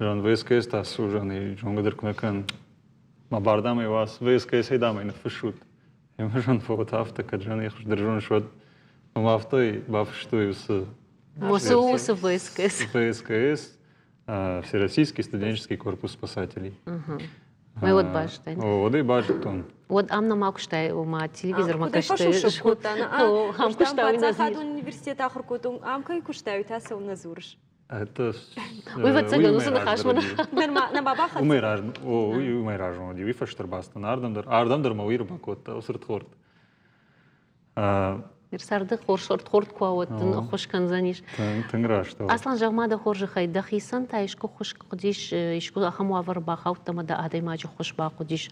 Жан ВСКС та цы у, Жан, ӕй зонгӕ дӕр куы нӕ кӕнын. Мӕ бар, дам, ӕй уадз, ВСКС-ӕй, дам, ӕй ныффыссут. Ӕмӕ Жан фӕуӕд афтӕ, кӕд Жан ӕй хуыздӕр зоныс, уӕд мӕм афтӕ бафыстой уыцы Уыцы уыцы ВСКС. ВСКС, Всероссийский студенческий корпус спасателей. Мӕ уӕд базыдтай? Уӕд ӕй базыдтон. Уӕд ам нӕма куыстай, ома телевизормӕ кӕстай? Фӕсусӕг кодта, ам куыста паддзахадон университет ахуыр кодтон, ам кӕй куыстай, уый та цӕуылнӕ дзурыс? Это Уый ӕвӕццӕгӕн уыцы ныхасмӕ Нырма нӕ бахӕццӕ. Уымӕй размӕ, о, уымӕй размӕ уыди, уый фӕстӕ ӕрбацыдтӕн ардӕм дӕр. Ардӕм дӕр мӕ уый ӕрбакодта, уыцы рдхорд. Царды хорз ӕрдхорд куы уа, уӕд дын ӕххуыс кӕндзӕнис. Тынг раст. Аслан, зӕгъ-ма дӕ хорзӕхӕй, дӕхицӕн та искуы ххуыс хъуыдис, искуы ахӕм уавӕры бахаудтӕ ӕмӕ дӕ адӕймаджы ххуыс бахъуыдис?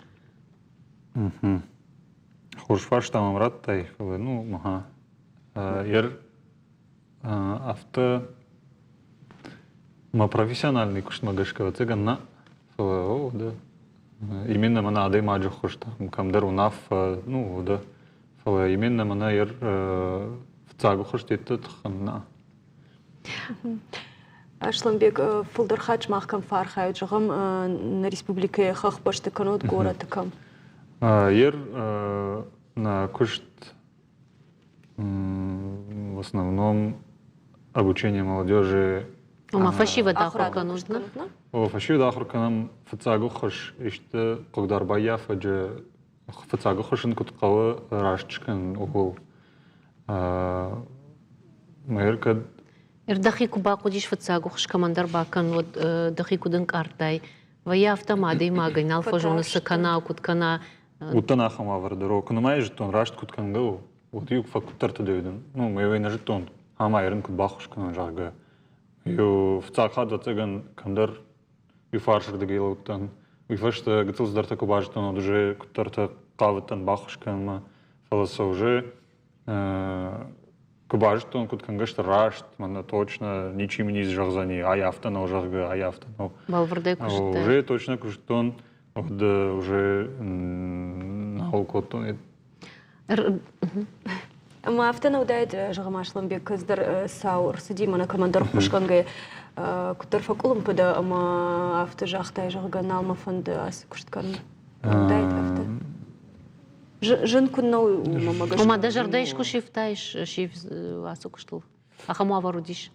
Хорз фарста мӕм радтай, фӕлӕ, ну, ага. Афтӕ мӕ профессиональный куыстмӕ гӕсгӕ, ӕвӕццӕгӕн, нӕ, фӕлӕ, о, да. Именно мӕнӕ адӕймаджы ххуыс там кӕмдӕр уынаффӕ, ну, да. Фӕлӕ именно мӕнӕ йӕ фыццаг ӕххуыс тыххӕн нӕ. Асланбег, фылдӕр хатт сымах кӕм фӕархайут, зӕгъӕм, нӕ республикӕйы хӕхбӕсты кӕнӕ горӕты кӕм? Ер нӕ куыст в основном обучение молодежи. Ома фӕсивӕд ахуыр кӕнут, нӕ? О, фӕсивӕд ахуыр кӕнӕм фыццаг ӕххуыс исты хъыгдар баййафӕджы фыццаг ӕххуыс ын куыд хъӕуы раст скӕнын, ууыл. Мӕ кӕд Дӕхи куы бахъуыдис фыццаг ӕххуыс кӕмӕндӕр бакӕн, уӕд дӕхи куыд ӕнкъардтай? Вӕййы афтӕ ӕмӕ адӕймагӕй нал фӕзоны, цы кӕна, куыд кӕна. Уыдтӕн ахӕм уавӕры дӕр, куы нымайы зыдтон, раст куыд кӕнгӕ у, уӕд-иу фӕкуыддӕрты дӕ Ну, мӕ нӕ зыдтон, ӕмӕ ерын куыд баххуыс кӕнон, зӕгъгӕ. Иу фыццаг хатт, ӕвӕццӕгӕн, кӕмдӕр иу фарсырдыгӕй лӕудтӕн. Уый фӕстӕ гыццыл цыдӕртӕ куы базыдтон, уӕд уже куыддӕртӕ хъавыдтӕн баххуыс кӕнынмӕ, фӕлӕ сӕ уже куы базыдтон, куыд кӕнгӕ сты раст, мӕнӕ точно ничи мын ницы зӕгъдзӕни, ай афтӕ нӕу, зӕгъгӕ, ай афтӕ нӕу. Бӕлвырдӕй куы зыдтай. Уже точно куы зыдтон, уӕд уже нал кодтон. Ӕмӕ афтӕ нӕ уыдаид, зӕгъӕм, Аслӕнбег, кӕддӕр цау ӕрцыди, мӕнӕ кӕмӕндӕр ххуысгӕнгӕ куыддӕр фӕкъуылымпы дӕ ӕмӕ афтӕ загътай, зӕгъгӕ, нал мӕ фӕнды ацы куыст кӕнын. Уыдаид афтӕ. Зын куыннӕ у уымӕ гӕсгӕ. Ома дӕ зӕрдӕ искуы сивтаис ацы куыстыл? Ахӕм уавӕр уыдис?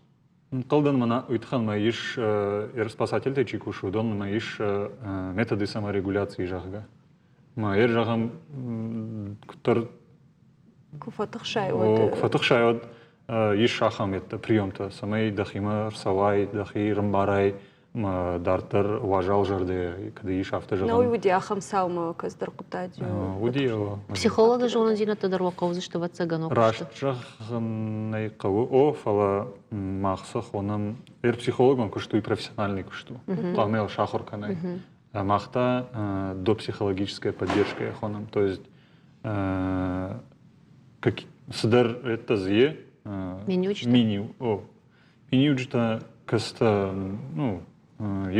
Ӕнхъӕлдӕн мӕнӕ уый тыххӕн мӕ ис спасательтӕй чи кусы, уыдонмӕ ис методы саморегуляции, зӕгъгӕ. Ма ер зӕгъӕм, куыддӕр куы фӕтыхсай, уӕд куы фӕтыхсай, уӕд ис ахӕм приемтӕ, цӕмӕй дӕхимӕ рцӕуай, дӕхи рымбарай, дарддӕр уазал зӕрдӕ кӕд ис, афтӕ зӕгъӕм. Науи уыди ахӕм цаумӕ кӕцыдӕр хъуыддаджы? Уыди. Психологы зонындзинӕдтӕ дӕр уӕ хъӕудзысты, ӕвӕццӕгӕн, Раст зӕгъын ӕй хъӕуы, о, фӕлӕ мах цы хонӕм, психологон куыст у профессиональный куыст у. Хъуамӕ йыл сахуыр кӕнай. Мах та допсихологическая поддержка хонӕм. То есть цыдӕр это дзы Миниуджытӕ? Миниуджытӕ. Кӕцытӕ ну,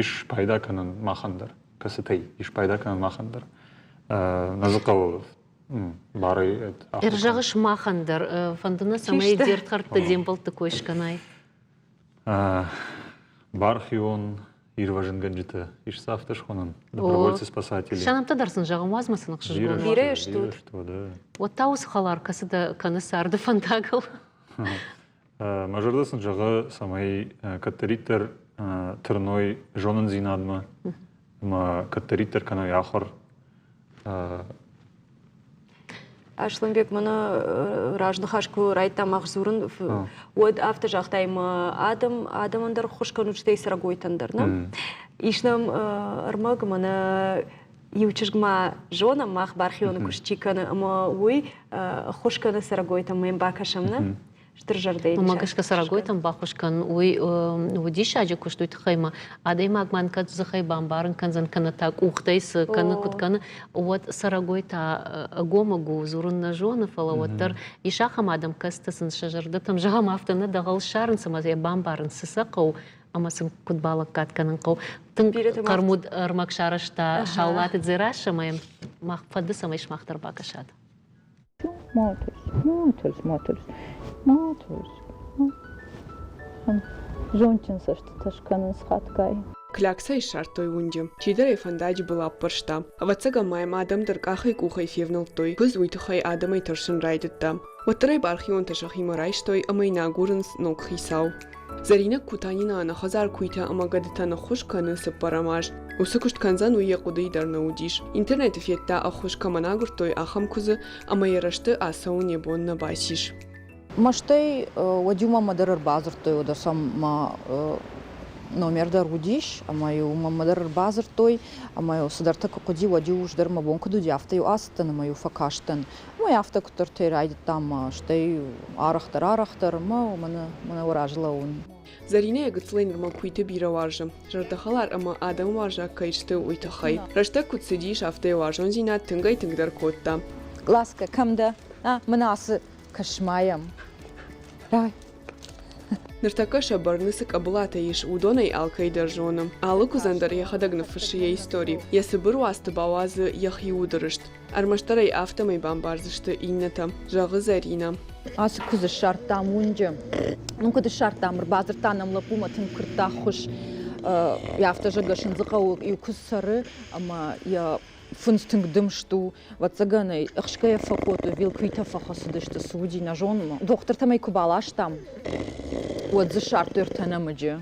ис пайда кӕнӕн махӕн дӕр, кӕцытӕй ис пайда кӕнӕн махӕн дӕр. Нӕ дзы хъӕуы барӕй. Ӕрзӕгъыс махӕн дӕр, фӕнды нӕ, цӕмӕй де рдхӕрдты де мбӕлтты кой скӕнай. Бархион ирвӕзынгӕнджытӕ ис сӕ афтӕ схонӕн, добровольцы-спасатели. Сӕ нӕмттӕ дӕр сын зӕгъӕм, уадз мӕ сын ӕхсызгон. Бирӕ стут. Уӕд та уыцы хӕлар кӕцы дӕ кӕны царды фӕндагыл? Мӕ зӕрдӕ сын зӕгъы, цӕмӕй кӕддӕриддӕр тырной зонындзинадмӕ ӕмӕ кӕддӕриддӕр кӕной ахуыр. Аслӕнбег, мӕнӕ разныхас куы райдыдта мах дзурын, уӕд афтӕ загътай, мӕ адӕм адӕмӕн дӕр ӕххуыс кӕнут, стӕй цӕрӕгойтӕн дӕр, нӕ? Ис нӕм ӕрмӕг, мӕнӕ иу чызг ма зонӕм, мах бархионы куыст чи кӕны, ӕмӕ уый ӕххуыс кӕны цӕрӕгойтӕм, мӕм бакӕсӕм, нӕ? Стыр зӕрдӕйы Уымӕ гӕсгӕ цӕрӕгойтӕн баххуыс кӕнын, уый диссаджы куыст, уый тыххӕй ма адӕймаг мӕн кӕд дзыхӕй бамбарын кӕндзӕн, кӕнӕ та къухтӕй цы кӕны, куыд кӕны, уӕд цӕрӕгой та ӕгомыг у, дзурын нӕ зоны, фӕлӕ уӕддӕр ис ахӕм адӕм, кӕцытӕ сын сӕ зӕрдӕтӕм, зӕгъӕм, афтӕ нӕ дӕгъӕл ссарынц ӕмӕ йӕ бамбарын, цы сӕ хъӕуы ӕмӕ сын куыд балӕггад кӕнын хъӕуы. Тынг хъӕрмуд ӕрмӕг сарӕзта Саулаты Дзерассӕ ӕмӕ йӕм мах фӕнды, цӕмӕй сымах дӕр бакӕсат. Мотors, мотors, мотors, мотors. Зондджын цӕстытӕ скӕнынц хатгай. Кляксӕй ссардтой уынджы. Чидӕр ӕй фӕндаджы был аппӕрста. Ӕвӕццӕгӕн ма йӕм адӕм дӕр къахӕй-къухӕй февнӕлдтой, куыдз уый тыххӕй адӕмӕй тӕрсын райдыдта. Уӕддӕр ӕй бархионтӕ сӕхимӕ райстой ӕмӕ йын агурынц ног хицау. Зӕринӕ Кутанина ӕнӕхӕдзар куыйтӕ ӕмӕ гӕдытӕн ӕххуыс кӕны цыппӕрӕм аз. Уыцы куыст кӕндзӕн, уый йӕ хъуыдыйы дӕр нӕ уыдис. Интернеты федта, ӕххуыс кӕмӕн агуырдтой, ахӕм куыдзы, ӕмӕ йӕ рӕзты ацӕуын йӕ бон нӕ бацис. Мӕстӕй уӕд-иу мӕнмӕ дӕр ӕрбадзырдтой, уӕдӕ сӕм мӕ номер дӕр уыдис, ӕмӕ-иу мӕнмӕ дӕр ӕрбадзырдтой, ӕмӕ-иу цыдӕртӕ куы хъуыди, уӕд-иу ӕз дӕр мӕ бон куыд уыди, афтӕ-иу ацыдтӕн ӕмӕ-иу фӕкастӕн. Ӕмӕ афтӕ куыддӕртӕй райдыдтам, стӕй арӕхдӕр-арӕхдӕр ӕмӕ мӕнӕ, мӕнӕ уӕ разы лӕууын. Зӕринӕ йӕ гыццылӕй нырмӕ куыйты бирӕ уарзы, зӕрдӕхӕлар ӕмӕ адӕмуарзаг кӕй сты, уый тыххӕй. Рӕстӕг куыд цыдис, афтӕ йӕ уарзондзинад тынгӕй-тынгдӕр кодта. Ласка, кӕм дӕ? А, мӕнӕ ацы кӕс-ма йӕм. Давай. Ныртӕккӕ сӕ бӕрны цы къӕбылатӕ ис, уыдонӕй алкӕй дӕр зоны. Алы куыдзӕн дӕр йӕхӕдӕг ныффыссы йӕ истори, йӕ цыбыр уацты бауадзы йӕхи уды рыст. Ӕрмӕстдӕр ӕй афтӕмӕй бамбардзысты иннӕтӕ, зӕгъы Зӕринӕ. Ацы куыдзы ссардтам уынджы. Ну, куыд ссардтам, ӕрбадзырдта нӕм лӕппумӕ тынг куырдта ӕххуыс. Афтӕ зӕгъгӕ, Сындзыхъӕуы иу куыдз цӕры ӕмӕ йӕ фындз тынг дымст у. Ӕвӕццӕгӕн ӕй ӕхсгӕйӕ фӕкодтой, вилкуитӕ фӕхӕцыдысты, цы уыди, нӕ зонын. Дохтыртӕм ӕй куы баластам, уӕд дзы ссардтой ӕртӕ нӕмыджы.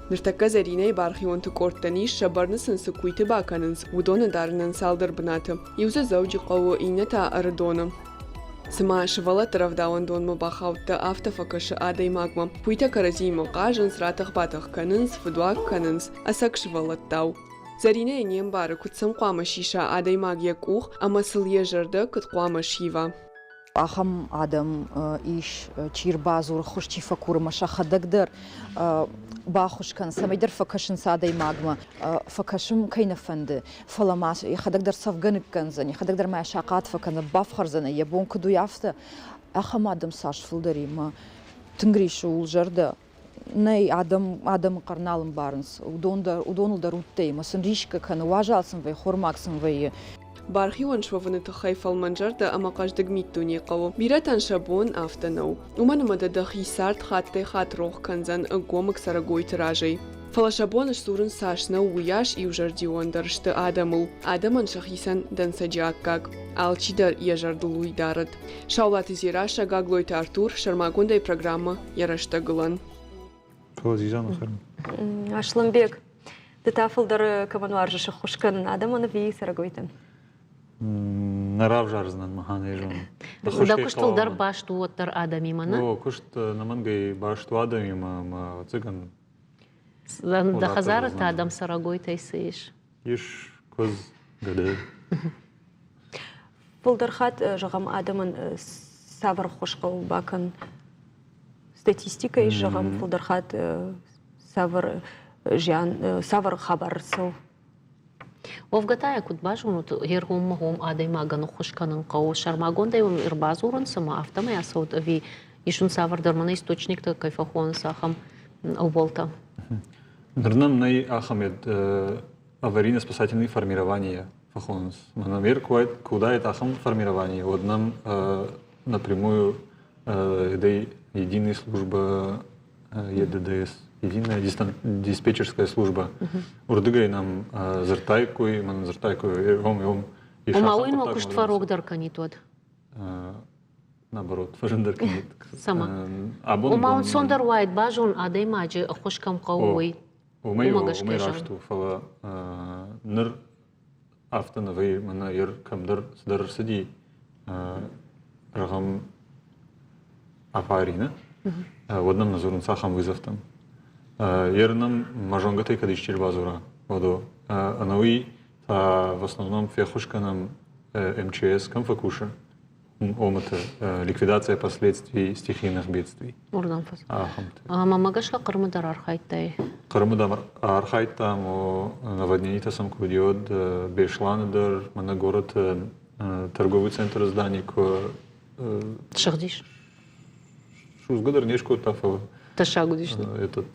Ныртӕккӕ Зӕринӕйы бархионты къордтӕн ис, сӕ бӕрны сын цы куыйты бакӕнынц, уыдоны дарынӕн цалдӕр бынаты. Иу дзы Дзӕуджыхъӕуы, иннӕ та Ӕрыдоны. Цыма сывӕллӕтты рӕвдауӕндонмӕ бахаудта, афтӕ фӕкӕсы адӕймагмӕ. Куыйтӕ кӕрӕдзиимӕ хъазынц, ратӕх-батӕх кӕнынц, фыдуаг кӕнынц, ӕцӕг сывӕллӕттау. Зӕринӕ йӕ не мбары, куыд сӕм хъуамӕ сиса адӕймаг йӕ къух ӕмӕ сыл йӕ зӕрдӕ куыд хъуамӕ сива. Ахӕм адӕм ис, чи рбадзуры, ххуыс чи фӕкуры ӕмӕ сӕхӕдӕг дӕр баххуыс кӕн, цӕмӕйдӕр фӕкӕсынц адӕймагмӕ, фӕкӕсын кӕй нӕ фӕнды, фӕлӕ ма йӕхӕдӕг дӕр цӕвгӕ ныккӕндзӕн, йӕхӕдӕг дӕр ма йӕ сахъат фӕкӕндзӕн, бафхӕрдзӕн ӕй, йӕ бон куыд у, афтӕ. Ахӕм адӕм цас фылдӕр и, мӕ тынг риссы ууыл зӕрдӕ. Нӕй, адӕм адӕмы хъӕр нал ӕмбарынц. Уыдон дӕр, уыдоныл дӕр удтӕй ӕмӕ сын рисгӕ кӕны, уазал сын вӕййы, хормаг сын вӕййы. Бархион суӕвыны тыххӕй фӕлмӕнзӕрдӕ ӕмӕ хъӕздыг миддуне хъӕуы. Бирӕтӕн сӕ бон афтӕ нӕу. Уымӕн ӕмӕ дӕ дӕхи цард хаттӕй-хатт рох кӕндзӕн ӕгомыг цӕрӕгойты разӕй. Фӕлӕ сӕ бон сдзурын цас нӕу, уыйас иузӕрдиондӕр сты адӕмыл. Адӕмӕн сӕхицӕн дӕнцӕджы аккаг. Алчидӕр йӕ зӕрдыл уый дарӕд. Саулаты Дзерассӕ, Гаглойты Артур, сӕрмагондӕй программӕ «Йӕ рӕстӕгылӕн». Аслӕнбег, ды та фылдӕр кӕмӕн уарзыс ӕххуыс кӕнын, адӕмӕн ӕви цӕрӕгойтӕн? Нӕ равзардзынӕн махӕн ӕй зонын. Дӕ куыст фылдӕр баст у уӕддӕр адӕмимӕ, нӕ? О, куыст ӕнӕмӕнгӕй баст у адӕмимӕ ӕмӕ ӕцӕгӕн Дӕ хӕдзары та адӕм цӕрӕгойтӕй цы ис? Ис куыдз, гӕды. Фылдӕр хатт, зӕгъӕм, адӕмӕн цавӕр ӕххуыс хъӕуы бакӕнын? Статистикӕ ис, зӕгъӕм, фылдӕр хатт цавӕр зиан, цавӕр хабар ӕрцӕуы? Уӕвгӕ та йӕ куыд базонут, йе ргъоммӕ адӕймагӕн ӕххуыс кӕнын хъӕуы, сӕрмагондӕй уын ӕрбадзурын, цыма афтӕмӕй ацӕут ӕви ис уын цавӕрдӕр мӕнӕ источниктӕ кӕй фӕхонынц, ахӕм? ӕууӕлтӕ? Ныр нӕм нӕй ахӕм аварийно-спасательные формирования фӕхонынц. Мӕнӕ мер куы уыдаид ахӕм формирование, уӕд нӕм напрямую единая служба ЕДДС, единая диспетчерская служба. Уырдыгӕй нӕм дзырдтаиккой, мӕнӕ дзырдтаиккой, ом, ом. Ома уый ма куыст фӕрогдӕр кӕнид уӕд? Наоборот, фӕзындӕр кӕнид. Цӕмӕ? Ома ӕнцондӕр уаид базон адӕймаджы ӕххуыс кӕм хъӕуы, уый. Уымӕй уымӕй раст у, фӕлӕ ныр афтӕ нӕ вӕййы, мӕнӕ ер кӕмдӕр цыдӕр ӕрцыди, зӕгъӕм, авари, нӕ? Уӕд нӕм нӕ дзурынц ахӕм вызовтӕм. Ер нӕм мӕ зонгӕтӕй кӕд исчи ӕрбадзура, уӕд о. Ӕнӕуи та в основном феххуыс кӕнӕм МЧС кӕм фӕкусы, омыты ликвидация последствий стихийных бедствий. Уырдӕм фӕц. Ӕмӕ гӕсгӕ Хъырымы дӕр архайдтай? Хъырымы дӕр архайдтам, наводненитӕ сӕм куы уыди, уӕд Бесланы дӕр, мӕнӕ горӕты торговый центры здани куы Сыгъдис? Судзгӕ дӕр не скодта, фӕлӕ Тӕссаг уыдис? Этот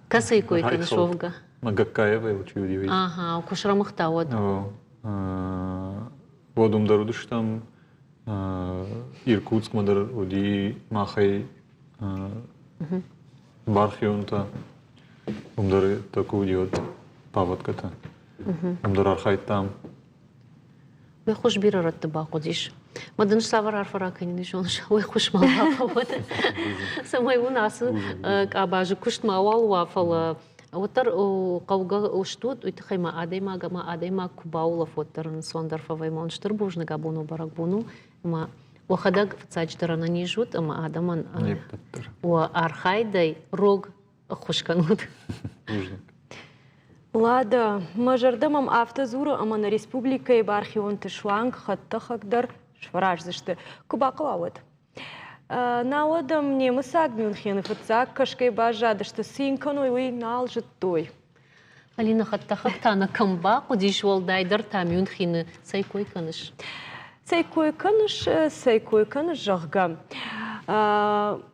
Кӕцӕй кой кӕныс уӕвгӕ? Гагкаевайыл чи уыди, уый. Ага, куы срӕмыгъта, уӕд. Уӕд уым дӕр уыдыстӕм. Иркутскмӕ дӕр уыди махӕй бархионтӕ. Уым дӕр такой уыди уӕд паводкӕтӕ. Уым дӕр архайдтам. Уый хуыз бирӕ рӕтты бахъуыдис. Мӕ дын цавӕр арфӕ ракӕнин, зоныс, уый хуыз ма бахъӕуӕд. Цӕмӕй уын ацы къабазы куыст мауал уа, фӕлӕ уӕддӕр хъӕугӕ стут, уый тыххӕй ма адӕймаг ӕмӕ адӕймаг куы баулӕф, уӕддӕр ӕнцондӕр фӕвӕййы. Мӕ стыр бузныг абоны бӕрӕгбон у ӕмӕ уӕхӕдӕг фыццаджыдӕр ӕнӕниз ут ӕмӕ адӕмӕн уӕ архайдӕй рог ӕххуыс кӕнут. Бузныг. Лада, мӕ зӕрдӕ мӕм афтӕ дзуры, ӕмӕ нӕ республикӕйы бархионты суанг хӕдтӕхӕг дӕр сфӕраздзысты, куы бахъӕуа, уӕд. Науӕд ӕм немыцаг Мюнхены фыццаг кӕсгӕй баззадысты, цы йын кӕной, уый нал зыдтой. Алина, хӕдтӕхӕг та нӕ кӕм бахъуыдис, уӕлдайдӕр та Мюнхены цӕй кой кӕныс? Цӕй кой кӕныс, цӕй кой кӕныс, зӕгъгӕ,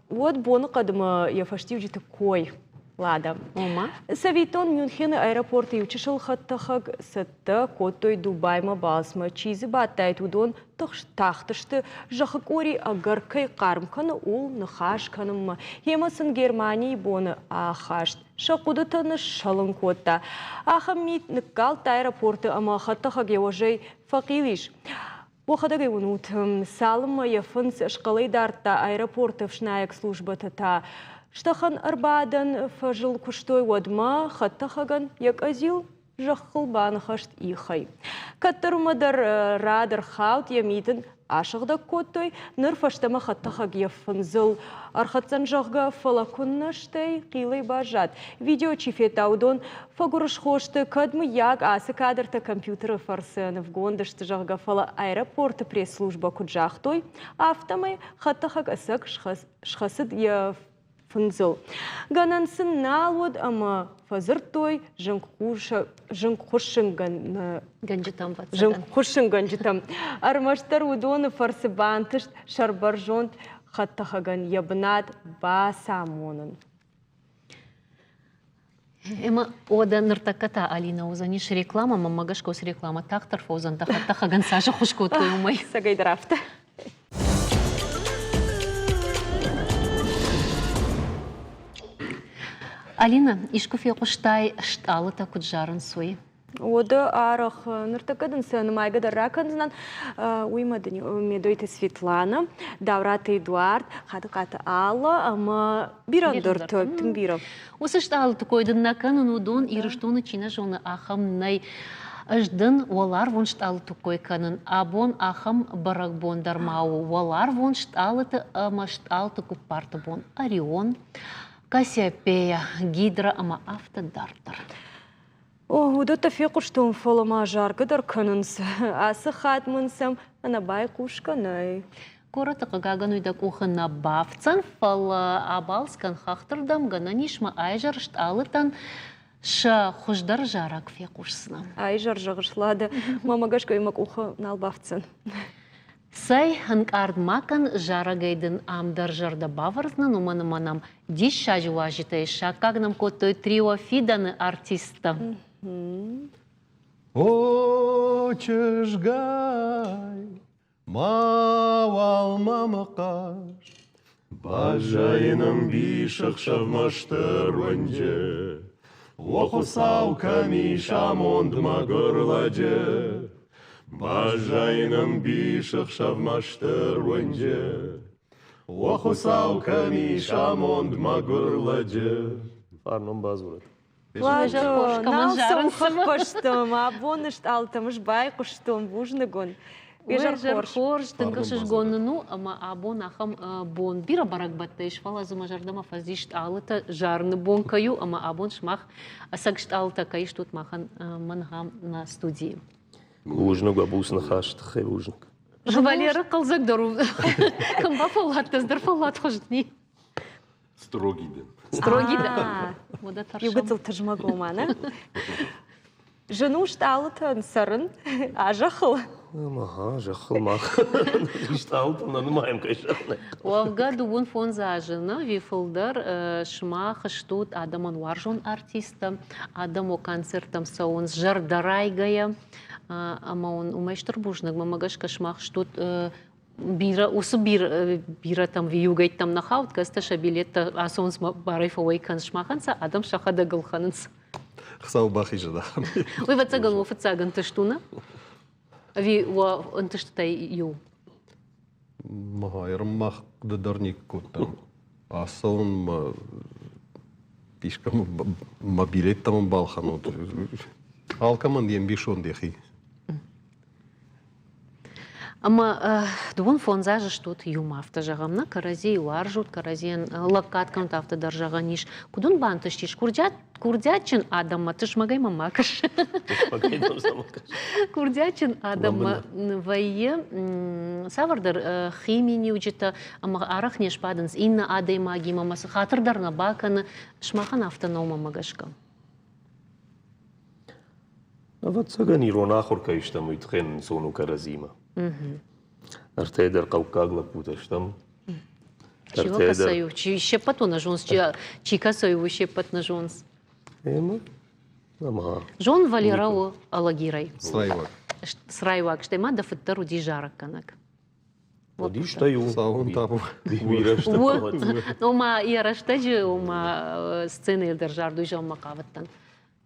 уӕд боныхъӕдмӕ йӕ фӕстиуджыты кой Лада. Ома? Цӕвиттон, Мюнхены аэропорты иу чысыл хӕдтӕхӕг цӕттӕ кодтой Дубаймӕ балцмӕ. Чи дзы бадтаид, уыдон тыхст тахтысты, зӕххы къори ӕгӕр кӕй хъарм кӕны, ууыл ныхас кӕнынмӕ. Йемӕ сын Германийы боны ахаст сӕ хъуыдытӕ ныссӕлын кодта. Ахӕм мит ныккалдта аэропорты ӕмӕ хӕдтӕхӕг йӕ уӕзӕй фӕхъил ис. Уӕхӕдӕг ӕй уынут, цалынмӕ йӕ фындз схъӕлӕй дардта аэропорты ӕфснайӕг службӕтӕ та стӕхӕн ӕрбадӕн фӕзыл куыстой, уӕдмӕ хӕдтӕхӕгӕн йӕ къӕдзил зӕххыл баныхӕст ихӕй. Кӕддӕр уымӕ дӕр рад ӕрхауд, йӕ мит ын асыгъдӕг кодтой, ныр фӕстӕмӕ хӕдтӕхӕг йӕ фындзыл ӕрхӕцдзӕн, зӕгъгӕ, фӕлӕ куыннӕ стӕй хъилӕй баззад. Видео чи федта, уыдон фӕгуырысхо сты, кӕд мыййаг ацы кадртӕ компьютеры фӕрцы нывгонд сты, зӕгъгӕ, фӕлӕ аэропорты пресс-службӕ куыд загътой, афтӕмӕй хӕдтӕхӕг ӕцӕг схӕцыд йӕ фындзыл. Гӕнӕн сын нал уыд ӕмӕ фӕдзырдтой зынгхуыссынгӕнджытӕм. Ӕрмӕстдӕр уыдоны фӕрцы бантыст сӕрбӕрзонд хӕдтӕхӕгӕн йӕ бынат бацамонын. Ӕмӕ уӕдӕ ныртӕккӕ та Алинӕ уыдзӕнис рекламӕ, мӕнмӕ гӕсгӕ уыцы рекламӕ тагъддӕр фӕуыдзӕн, дӕ хӕдтӕхӕгӕн цас ӕххуыс кодтой, уымӕй. Цӕгӕйдӕр афтӕ. Алина, искуы фехъуыстай, стъалытӕ куыд зарынц, уый? Уӕдӕ арӕх ныртӕккӕ дын сӕ нымайгӕ дӕр ракӕндзынӕн. Уыимӕ дын Медойты Светлана, Даураты Эдуард, Хадыхъаты Алла ӕмӕ бирӕ ӕндӕртӕ, тынг бирӕ. Уыцы стъалыты кой дын нӕ кӕнын, уыдон Ирыстоны чи нӕ зоны, ахӕм нӕй. Ӕз дын уӕларвон стъалыты кой кӕнын. Абон ахӕм бӕрӕгбон дӕр ма у уӕларвон стъалыты ӕмӕ стъалыты гуппарты бон Орион, Кассиопея, Гидра ӕмӕ афтӕ дарддӕр. О, уыдӕттӕ фехъуыстон, фӕлӕ ма заргӕ дӕр кӕнынц. Ацы хатт мын сӕм ӕнӕбайхъусгӕ нӕй. Горӕты хъыгагӕн уый дӕ къухы нӕ бафтдзӕн, фӕлӕ абалц кӕн хӕхтырдӕм, гӕнӕн ис мӕ айзӕр стъалытӕн сӕ хуыздӕр зарӕг фехъусдзынӕ. Айзӕр зӕгъыс, Лада, мӕмӕ гӕсгӕ мӕ къухы нал бафтдзӕн. Цӕй, ӕнкъард ма кӕн, зарӕгӕй дын ам дӕр зӕрдӕ бавӕрдзынӕн, уымӕн ӕмӕ нӕм диссаджы уазджытӕй саккаг нӕм кодтой трио Фидӕны артисттӕ. О, чызгай, мауал мӕм хъаз, Баззайын ӕмбисӕхсӕвмӕ стыр уынджы. О Хуыцау, кӕм ис амонд мӕгуыр лӕджы? Баззайын ӕмбисӕхсӕвмӕ стыр уынджы. О Хуыцау, кӕм ис амонд мӕгуыр лӕджы? Фарнон бадзурӕд. Нал цӕуын хӕхбӕстӕм, абоны стъалытӕм ӕз байхъуыстон, бузныг уын. Изӕр хорз, тынг ӕхсызгон нын у, ӕмӕ абон ахӕм бон бирӕ бӕрӕгбӕттӕ ис, фӕлӕ дзы мӕ зӕрдӕмӕ фӕцис стъалытӕ зарыны бон кӕй у, ӕмӕ абон сымах ӕцӕг стъалытӕ кӕй стут махӕн мӕнгъам нӕ студийы. Бузныг уӕ буц ныхасы тыххӕй, бузныг. Валера хъӕлдзӕгдӕр у. Кӕм бафӕлладтӕ, дӕр фӕлладхуыз ни. Строгий дӕн. Строгий дӕн. Уӕдӕ тӕрсӕм. Иу гыццыл тызмӕг ома, нӕ? Зын у стъалытӕн цӕрын а зӕххыл. Ага, зӕххыл мах стъалытыл нӕ нымайӕм, кӕй зӕгъын. Уӕвгӕ 25 азы нӕ ӕви фылдӕр сымах стут адӕмӕн уарзон артисттӕ, адӕм уӕ концерттӕм цӕуынц зӕрдӕрайгӕйӕ. Ӕмӕ уын уымӕй стыр бузныг, мӕнмӕ гӕсгӕ сымах стут бирӕ уыцы бирӕтӕм иугӕйттӕм нӕ хауд, кӕцытӕ сӕ билеттӕ ацӕуынц барӕй фӕуӕй кӕнынц, сымахӕн сӕ адӕм сӕхӕдӕг ӕлхӕнынц. Хуыцау бахизӕд ахӕм. Уый ӕвӕццӕгӕн уӕ фыццаг ӕнтыст у, нӕ? Ӕви уӕ ӕнтыстытӕй иу? Мах хъуыды дӕр никуы кодтам. Ацӕуын мӕ искӕмӕ мӕ билеттӕ мын балхӕнут. Алкӕмӕн йе мбисонд йӕхи. Ӕмӕ 25 азы стут иумӕ, афтӕ зӕгъӕм, нӕ кӕрӕдзийы уарзут, кӕрӕдзийӕн лӕггад кӕнут, афтӕ дӕр зӕгъӕн ис. Куыд уын бантыстис курдиатджын адӕммӕ, тызмӕгӕй мӕм ма кӕс. Курдиатджын адӕммӕ вӕййы цавӕрдӕр хи миниуджытӕ ӕмӕ арӕх не сбадынц иннӕ адӕймагимӕ, ӕмӕ цы хатыр дӕр нӕ бакӕны, сымахӕн афтӕ нӕу мӕнмӕ гӕсгӕ. Ӕвӕццӕгӕн, ирон ахуыр кӕй стӕм, уый тыххӕй ӕнцон у кӕрӕдзимӕ. Ӕртӕйӕ дӕр хъӕуккаг лӕппутӕ стӕм. Чи кӕцӕй у, чи се ппӕт нӕ зонынц, чи кӕцӕй у, се ппӕт нӕ зонынц. Ӕмӕ ӕмӕ. Зон Валера у Алагирӕй. Срайуаг. Срайуаг, стӕй ма дӕ фыд дӕр уыди зарӕггӕнӕг. Уыдис та иу. Цауын табу. Бирӕ Ома йӕ рӕстӕджы, ома сценӕйыл дӕр зардуй зӕгъынмӕ хъавыдтӕн.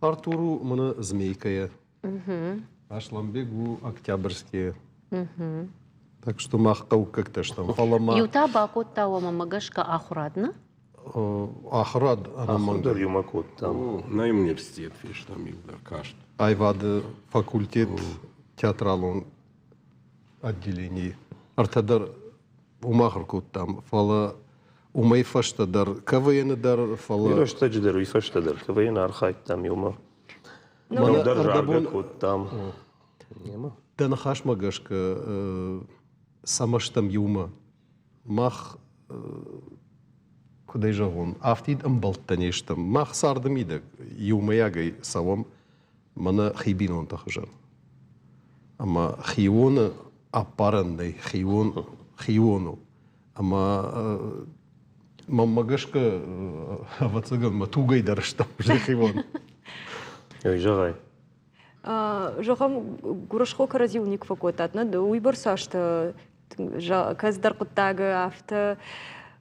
Артур у мӕнӕ Змейкӕйӕ. Асланбег у Октябрьскийӕ. Так что мах хъӕуккӕгтӕ стӕм. Фӕлӕ ма... Иу та бакодта уӕ гӕсгӕ ахуырад, нӕ? Ахуырад ӕнӕмӕнг. дӕр иумӕ кодтам. Нӕ университет фестӕм иу дӕр каст. Аивады факультет театралон отделенийы. Ӕртӕ дӕр уым ахуыр кодтам, фӕлӕ уымӕй фӕстӕ дӕр КВН-ы дӕр, фӕлӕ... Уый рӕстӕджы дӕр, уый фӕстӕ дӕр КВН-ы архайдтам иумӕ. Иу дӕр заргӕ кодтам. Дӕ ныхасмӕ гӕсгӕ цӕмӕ стӕм иумӕ? Мах, куыд ӕй зӕгъон, афтид ӕмбӕлттӕ не стӕм. Мах царды мидӕг иумӕйагӕй цӕуӕм мӕнӕ хи бинонты хуызӕн. Ӕмӕ хионы ӕппарӕн нӕй, хион хион у. Ӕмӕ мӕнмӕ гӕсгӕ, ӕвӕццӕгӕн, мӕ тугӕй дӕр стӕм хион. Ой, зӕгъай. Зӕгъӕм, гуырысхо кӕрӕдзиуыл никуы фӕкодтат, нӕ? Уыйбӕрц азты кӕцыдӕр хъуыддагы афтӕ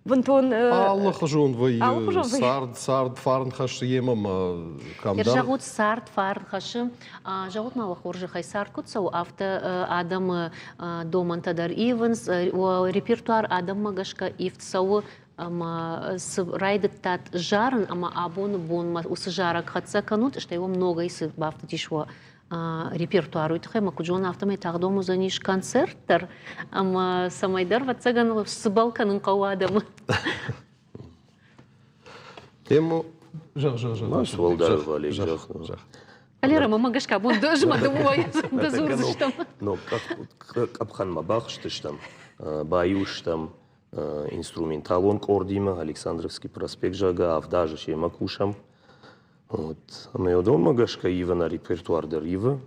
бынтон алыхуызон вӕййы цард цард фарн хӕссы йемӕ ма кӕмдӕр зӕгъут цард фарн хӕссы зӕгъут ма уӕ хорзӕхӕй цард куыд цӕуы афтӕ адӕмы домӕнтӕ дӕр ивынц репертуар адӕммӕ гӕсгӕ ивд цӕуы ӕмӕ цы райдыдтат зарын ӕмӕ абоны бонмӕ уыцы зарӕг хӕццӕ кӕнут стӕй уӕм ногӕй цы бафтыдис уӕ репертуар, уый тыххӕй мӕ куыд зонын, афтӕмӕй тагъд уым уыдзӕнис концерт дӕр ӕмӕ цӕмӕйдӕр, ӕвӕццӕгӕн, цыбӕл кӕнын хъӕуы адӕмы. Тему зӕгъ, зӕгъ, зӕгъ. Ма суӕлдай Валерий, зӕгъ. Валера, мӕ гӕсгӕ абон дӕзмӕ дӕзурдзыстӕм. Ног къӕпхӕнмӕ бахызтыстӕм, баиу стӕм инструменталон къордимӕ, Александровский проспект, зӕгъгӕ, авд азы семӕ кусӕм. Вот. Ӕмӕ уыдонмӕ гӕсгӕ ивы нӕ репертуар дӕр ивы.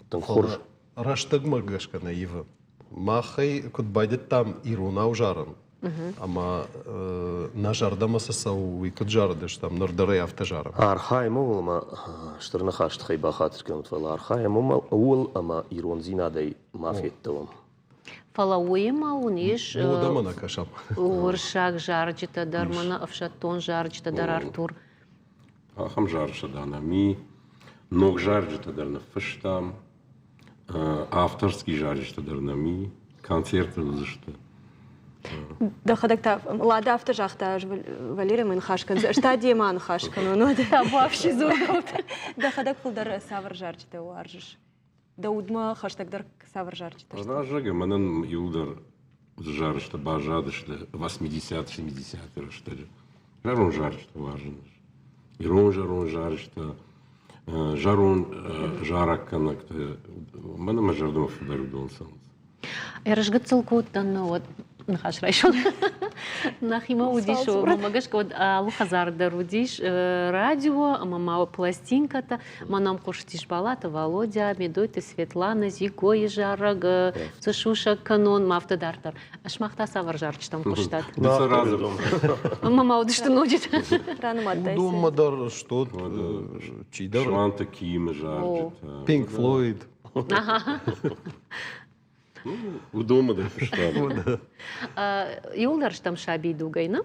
Тынг хорз. Рӕстӕгмӕ гӕсгӕ нӕ ивы. Мах ӕй куыд байдыдтам иронау зарын, ӕмӕ нӕ зӕрдӕмӕ цы цӕуы, уый куыд зарыдыстӕм, ныр дӕр ӕй афтӕ зарӕм. Архайӕм ууыл ӕмӕ стыр ныхас тыххӕй бахатыр кӕнут, фӕлӕ архайӕм ууыл ӕмӕ ирондзинадӕй ма федтӕуӕм. Фӕлӕ уыимӕ уын ис Модӕмӕ нӕ кӕсӕм. уырыссаг зарджытӕ дӕр, мӕнӕ ӕфсӕддон зарджытӕ дӕр, Артур. Ахӕм зарджытӕ дӕр нӕм и. Ног зарджытӕ дӕр ныффыстам. Авторский зарджытӕ дӕр нӕм и. Концерты уыдзысты. Дӕхӕдӕг та Лада афтӕ загъта, ӕз Валеримӕ ныхас кӕндзӕн, ӕз та демӕ ныхас кӕнон. Табуафси дзургӕут. Дӕхӕдӕг фылдӕр цавӕр зарджытӕ уарзыс? Дӕ удмӕ хӕстӕгдӕр цавӕр зарджытӕ сты? Раззаг мӕнӕн иуылдӕр зарджытӕ баззадысты 80-70-ты рӕстӕджы. Зӕронд зарджытӕ уарзын. Ирон зӕронд зарджытӕ, зӕронд зарӕггӕнӕгтӕ. Мӕнӕн мӕ зӕрдӕмӕ фылдӕр уыдон цӕуынц. Ӕрызгыццыл кодтан, уӕд ныхас райсон. Нӕхимӕ уыдис, уымӕ гӕсгӕ уӕд алы хӕдзары дӕр уыдис радио ӕмӕ ма пластинкӕтӕ. Мӕ нӕм хъуыстис Балаты Валодя, Медойты Светлана, Зигойы зарӕг, цы сусӕг кӕнон, ма афтӕ дарддӕр. Сымах та цавӕр зарджытӕм хъуыстат? Ӕмӕ ма уыдысты ноджы. Уыдонмӕ дӕр что чидӕр. Суанты Кимы зарджытӕ. Pink Floyd. Уыдонмӕ дӕр фыстам. Иуылдӕр стӕм сабидугӕй, нӕ?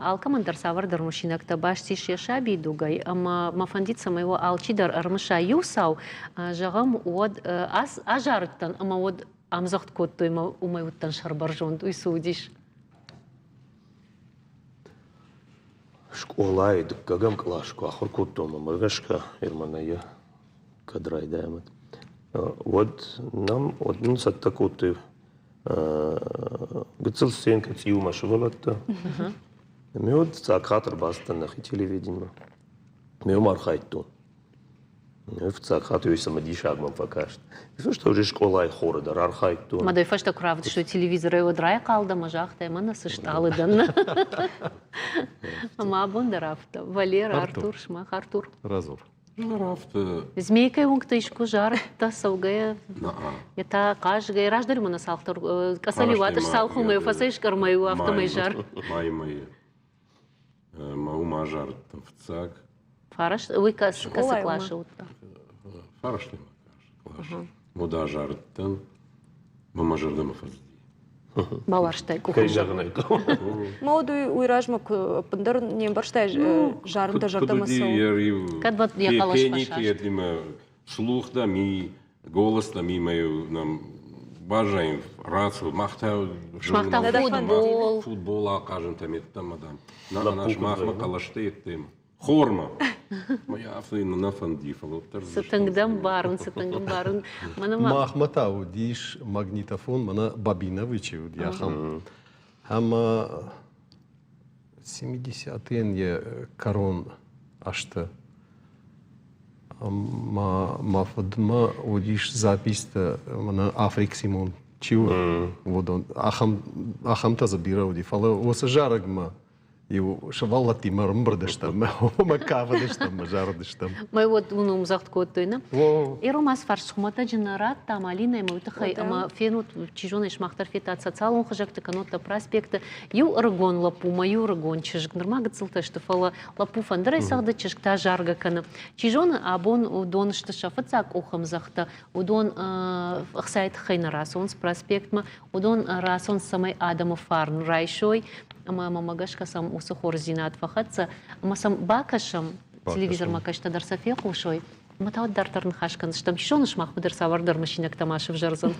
Алкӕмӕн дӕр цавӕрдӕр мысинӕгтӕ баст ис йӕ сабидугӕй, ӕмӕ мӕ фӕндид, цӕмӕй уӕ алчидӕр ӕрымыса иу цау, зӕгъӕм, уӕд азарыдтӕн ӕмӕ уӕд ӕмдзӕгъд кодтой ӕмӕ уымӕй уыдтӕн сӕрбӕрзонд, уый цы уыдис? Скъолайы дыккӕгӕм кълас куы ахуыр кодтон, ӕмӕ гӕсгӕ Ерманайы кӕд райдайӕм, уӕд нӕм уӕд нын цӕттӕ кодтой гыццыл сценкӕ цъиумӕ сывӕллӕттӕ. Ме уӕд фыццаг хатт ӕрбацыдтӕн нӕхи телевиденимӕ. Ме уым архайдтон. Фыццаг хатт уый цымыдисаг мӕм фӕкаст. Фӕстӕ уже скъолайы хоры дӕр архайдтон. Мадӕй фӕстӕ куы равдыстой телевизорӕй, уӕд райхъал дӕ ӕмӕ загътай, мӕнӕ цы стъалы дӕн. Ӕмӕ абон дӕр афтӕ. Валера, Артур, сымах Артур. Разур. Афтӕ. Змейкӕйы уынгты искуы зарыдта цӕугӕйӕ, йе та хъазгӕйӕ. Раздӕр мӕнӕ цалхдӕр къӕсӕли уат сцалхуымӕ фӕцӕйскъӕрмӕ афтӕмӕй зар. Майы мӕйы. Мӕ уым азарыдтӕн фыццаг. Фараст, уый кӕцы къласы уыдтӕ? Фарастӕм классы. Уӕд азарыдтӕн, мӕ мӕ зӕрдӕмӕ фӕцыди. Бауарзтай къухы. Кӕй зӕгъын ӕй хъӕуы. Ма уӕд уый размӕ куы ӕппындӕр не мбӕрстай, зарын дӕ зӕрдӕмӕ цӕуы. Кӕд вот йӕ хъӕлӕс фӕсаст. Слух дам и голос дам и мы нам баззайын рацу мах та Мах та футбол. Футбол ахъазын там еттӕм мадам. На наш махмӕ хъӕлӕстӕ еттем. Хормӕ. Мӕ афтӕ нӕ фӕнди, фӕлӕ уӕддӕр Цы тынг дӕм барын, цы тынг ӕмбарын. Мӕнӕ ма Махмӕ та уыдис магнитофон, мӕнӕ Бабиновый чи уыди, ахӕм. Ӕмӕ 70-ӕн йӕ кӕрон азты мӕ мӕ фыдмӕ уыдис записьтӕ, мӕнӕ Африк Симон чи у, уыдон. Ахӕм, ахӕмтӕ дзы бирӕ уыди, фӕлӕ уыцы зарӕгмӕ иу сывӕллӕттимӕ ӕрӕмбырд стӕм, ӕмӕ кафыдыстӕм, ӕмӕ зарыдыстӕм. Мӕ уӕд уын ӕмдзӕгъд кодтой, нӕ? Ирон ацы фарст хуымӕтӕджы нӕ радтам Алинӕ ӕмӕ уый тыххӕй ӕмӕ фенут, чи зоны, сымах дӕр федтат социалон хызӕгты, кӕннод та проспекты. Иу ӕрыгон лӕппу мӕ иу ӕрыгон чызг, нырма гыццылтӕ сты, фӕлӕ лӕппу фӕндырӕй цӕгъды, чызг та заргӕ кӕны. Чи зоны, абон уыдон сты сӕ фыццаг къухӕмдзӕгъдтӕ, уыдон ӕхцайы тыххӕй нӕ рацӕуынц проспектмӕ, уыдон рацӕуынц, цӕмӕй адӕмы фарн райсой, ӕмӕ мӕмӕ гӕсгӕ сӕм уыцы хорздзинад фӕхӕццӕ, ӕмӕ сӕм бакӕсӕм, телевизормӕ кӕстӕ дӕр сӕ фехъусой, ӕмӕ та уӕд дарддӕр ныхас кӕндзыстӕм. Чи зоны, сымахмӕ дӕр цавӕрдӕр мысинӕгтӕ ма сывзӕрдзӕн.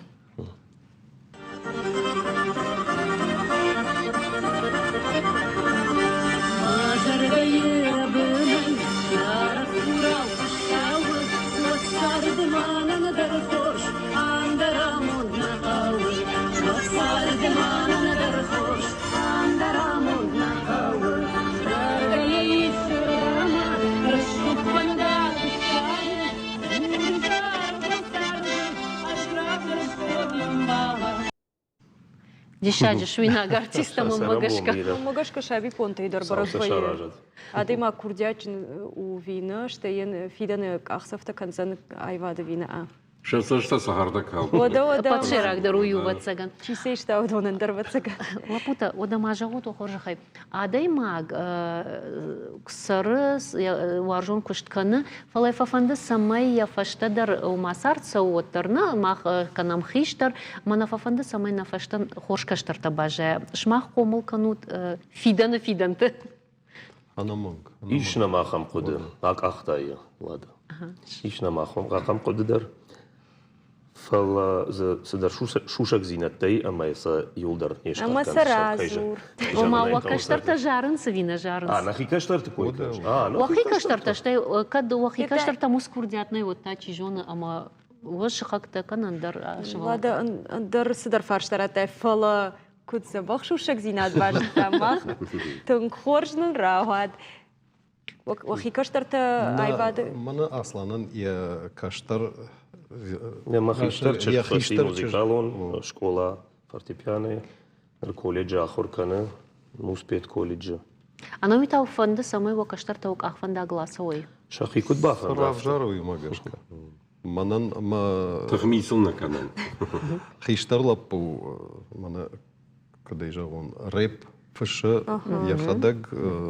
Диссаджы суинаг артисттӕ мӕнмӕ гӕсгӕ. Мӕнмӕ гӕсгӕ сабипонтӕй дӕр бӕрӕг вӕййы. Адӕймаг курдиатджын у ви нӕ, стӕй йын фидӕны къахдзӕфтӕ кӕндзӕн аивады ви нӕ. Сӕ цӕстӕ цӕхӕртӕ калдтой. Уӕдӕ, уӕдӕ. Ӕппӕт сӕйрагдӕр уый у, ӕвӕццӕгӕн. Чи сӕ иста, уыдонӕн дӕр, ӕвӕццӕгӕн. Лӕппутӕ, уӕдӕ ма зӕгъут, о хорзӕхӕй, адӕймаг цӕры, уарзон куыст кӕны, фӕлӕ фӕфӕнды, цӕмӕй йӕ фӕстӕдӕр ма цард цӕуы, уӕддӕр нӕ мах кӕнӕм хистӕр, мӕ нӕ фӕфӕнды, цӕмӕй нӕ фӕстӕ хорз кӕстӕртӕ баззайа. Сымах хъомыл кӕнут фидӕны фидӕнты. Ӕнӕмӕнг. Ис нӕм ахӕм хъуыды, акъахта йӕ, Лада. Ис нӕм ахӕм хъуыды дӕр, фӕлӕ дзы цыдӕр сусӕгдзинӕдтӕ и ӕмӕ сӕ иуылдӕр не схъӕр Ӕмӕ сӕ радзур. Ома, уӕ кӕстӕртӕ зарынц ӕви нӕ зарынц? А, нӕхи кӕстӕрты кой кӕныс? Уӕхи кӕстӕртӕ, стӕй кӕд уӕхи кӕстӕртӕм уыцы курдиат нӕй, уӕд та, чи зоны, ӕмӕ уӕ сыхӕгтӕ кӕнӕ ӕндӕр сывӕллӕттӕ. Лада, ӕндӕр цыдӕр фарста радтай, фӕлӕ куыд дзӕбӕх сусӕгдзинад базыдтам мах, тынг хорз нын рауад. Уӕхи кӕстӕртӕ аивады? Мӕнӕ Асланӕн йӕ кӕстӕр Мӕ хистӕр чызг фӕци музыкалон скъола фортепианойы. Ныр колледжы ахуыр кӕны, Муспед колледжы. Ӕнӕуи та фӕнды, цӕмӕй уӕ кӕстӕртӕ уӕ къахвӕндагыл ацӕуой? Сӕхи куыд бафӕнда? Равзарой уымӕ гӕсгӕ. Мӕнӕн мӕ Тыхми сыл нӕ кӕнӕм. Хистӕр лӕппу мӕнӕ куыд ӕй зӕгъон, рэп фыссы йӕхӕдӕг,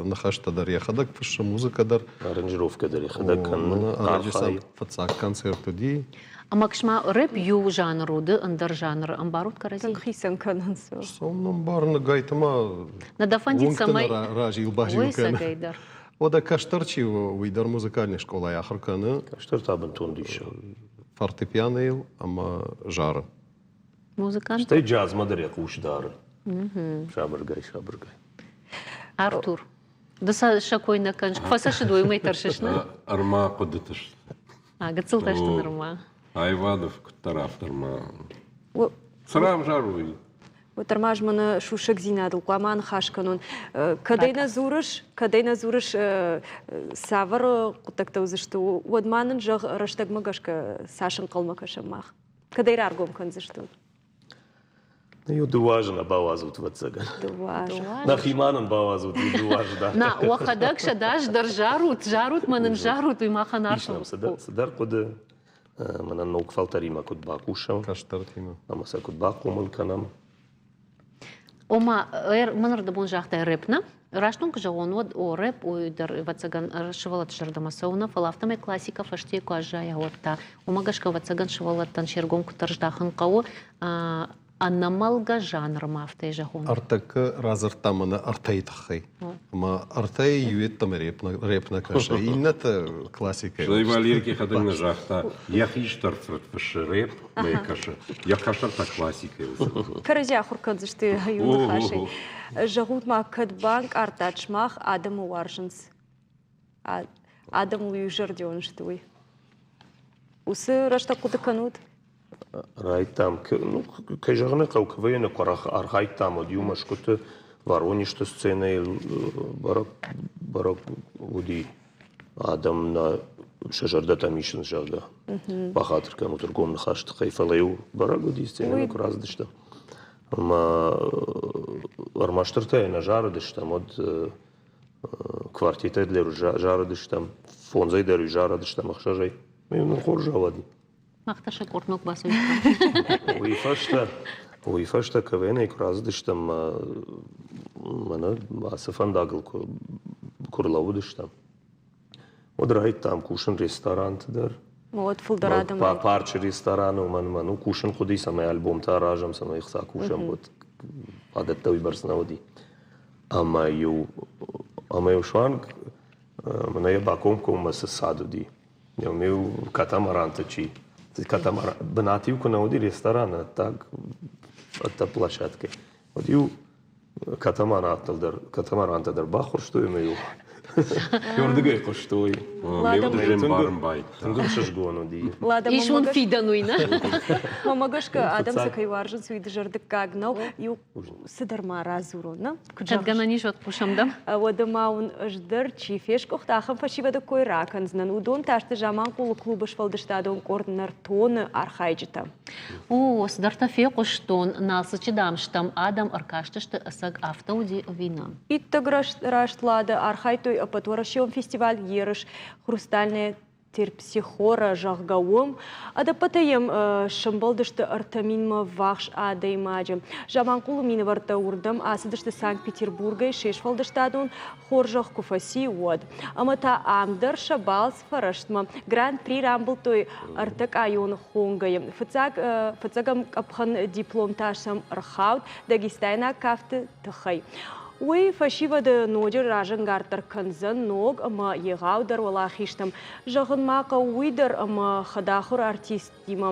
ныхӕстӕ дӕр йӕхӕдӕг фыссы, музыкӕ дӕр. Аранжировкӕ дӕр йӕхӕдӕг кӕны. Ӕрӕджы сӕ фыццаг концерт уыди. Ӕмӕ ма рэп иу жанр уыд, ӕндӕр жанр ӕмбарут кӕрӕдзи? Тынг хицӕн кӕнынц. Сом ӕмбарын гайтма Нӕ дӕ фӕндид, цӕмӕй разил-базил кӕны. Уӕдӕ кӕстӕр чи у, уый дӕр музыкальный скъолайы ахуыр кӕны. Кӕстӕр та бынтон диссаг. Фортепианойыл ӕмӕ зары. Музыкант? Стӕй джазмӕ дӕр йӕ хъус дары. Сабыргай, сабыргай. Артур, ды сӕ кой нӕ кӕныс, куы фӕцӕсыд, уый тӕрсыс, нӕ? Ӕрма хъуыдыты сты. А, гыццылтӕ сты нырма. Аивады куыддӕр автор ма. Цы равзарой? Уӕддӕр ма ӕз мӕнӕ сусӕгдзинадыл хъуамӕ аныхас кӕнон. Кӕдӕй нӕ дзурыс, кӕдӕй нӕ дзурыс, цавӕр хъуыддӕгтӕ уыдзысты, уӕд ма нын зӕгъ, рӕстӕгмӕ гӕсгӕ цас ӕнхъӕлмӕ кӕсӕм мах? Кӕдӕй раргом кӕндзыстут? Иу дыууӕ азы нӕ бауадзут, ӕвӕццӕгӕн. Дыууӕ азы. Нӕхимӕ нын бауадзут иу дыууӕ азы дӕр. На, уӕхӕдӕг сӕдӕ аз дӕр зарут, зарут мӕ нын зарут, уый махӕн Ис нӕм цыдӕр хъуыды, мӕнӕ ног фӕлтӕримӕ куыд бакусӕм, кӕстӕртимӕ, ӕмӕ сӕ куыд бахъомыл кӕнӕм. Ома, мӕн ӕрдӕбон загътай рэп, нӕ? Раст уын куы зӕгъон, уӕд о, рэп, уый дӕр, ӕвӕццӕгӕн, сывӕллӕтты зӕрдӕмӕ цӕуы нӕ, фӕлӕ афтӕмӕй классикӕ фӕстейы куы аззайа, уӕд та уымӕ гӕсгӕ, ӕвӕццӕгӕн, сывӕллӕттӕн се ргом куыддӕр здахын хъӕуы, ӕнӕмӕлгӕ жанрмӕ, афтӕ зӕгъон. Ӕртӕккӕ радзырдта мӕнӕ ӕртӕйы тыххӕй. Ӕмӕ ӕртӕйы иу йеддӕмӕ рэп нӕ кӕсы, иннӕтӕ классикӕйы. Стӕй Валерик йӕхӕдӕг нӕ загъта, йӕ хистӕр фырт фыссы рэп, мӕ кӕсы, йӕ кӕстӕр та классикӕйыл. Кӕрӕдзи ахуыр кӕндзысты иу ныхасӕй. Зӕгъут-ма, кӕд банкъардтат сымах адӕмы уарзынц? Адӕмыл иузӕрдион сты, уый? Уыцы рӕстӕг хъуыды кӕнут? Райдтам, ну, кӕй зӕгъын ӕй хъӕуы, КВН-ы куы архайдтам, уӕд иу Мӕскуыты Воронежты сценӕйыл бӕрӕг, бӕрӕг уыди, адӕм нӕ сӕ зӕрдӕтӕм исынц, зӕгъгӕ. Бахатыр кӕнут ӕргом ныхасы тыххӕй, фӕлӕ-иу бӕрӕг уыди, сценӕмӕ куы рацыдыстӕм. Ӕмӕ ӕрмӕстдӕр нӕ зарыдыстӕм, уӕд квартетӕй дӕр зарыдыстӕм, фондзӕй дӕр зарыдыстӕм, ӕхсӕзӕй. Нын хорз рауади. Мах та сӕ къорд ног бацӕуиккам. Уый фӕстӕ, уый фӕстӕ КВН-ӕй куы рацыдыстӕм, мӕнӕ ацы фӕндагыл куы, куы рлӕууыдыстӕм, уӕд райдыдтам кусын ресторанты дӕр. Уӕд фылдӕр адӕм. Парчы рестораны, уымӕн ӕмӕ ну кусын хъуыди, цӕмӕй альбомтӕ аразӕм, цӕмӕй ӕхца кусӕм, уӕд фадӕттӕ уыйбӕрц нӕ уыди. Ӕмӕ-иу ӕмӕ-иу суанг мӕнӕ йӕ бакомкоммӕ цы цад уыди, Иу катамаранты чи катамаран бынат-иу куы нӕ уыди рестораны ӕддаг ӕддӕ площадкӕ, уӕд-иу катамарантыл дӕр катамарантӕ дӕр баххуырстой ӕмӕ-иу уырдыгӕй хъуыстой. Тынг ӕхсызгон уыди. Ис уын фидӕн уый, нӕ? Мӕнмӕ гӕсгӕ, адӕм сӕ кӕй уарзынц, уый дызӕрдыггаг нӕу. Иу цыдӕр ма радзурон, нӕ? Куыд зӕгъыс? Гӕнӕн ис, уӕд хъусӕм дӕм. Уӕдӕ ма уын ӕз дӕр чи фесгуыхт, ахӕм фӕсивӕды кой ракӕндзынӕн. Уыдон та сты Заманхъулы клубы сфӕлдыстадон къорд Нӕртон-ы архайджытӕ. О, цыдӕртӕ фехъуыстон. Налцыччы, дам, стӕм адӕм ӕркастысты, ӕцӕг афтӕ уыди ӕви нӕ? Иттӕг раст Лада архайдтой ӕппӕтуӕрӕсеон фестиваль ерыс «Хрустальная». Терпсихора, зӕгъгӕ, уым. Ӕдӕппӕтӕй йӕм сӕмбӕлдысты 3000-мӕ ввахс адӕймаджы. Заманхъулы минӕвӕрттӕ уырдӕм ацыдысты Санкт-Петербургӕй се сфӕлдыстадон хорзӕх куы фӕци, уӕд. Ӕмӕ та ам дӕр сӕ балц фӕрӕстмӕ. Гран-при рамбылдтой ӕртӕкъайон хонгӕйы. Фыццаг фыццӕгӕм къӕпхӕн диплом та сӕм ӕрхауд дагестайнаг кафты тыххӕй. Уый фӕсивӕды ноджы разӕнгарддӕр кӕндзӕн ног ӕмӕ егъаудӕр уӕлахизтӕм. Зӕгъын ма хъӕуы уый дӕр, ӕмӕ хӕдахуыр артисттимӕ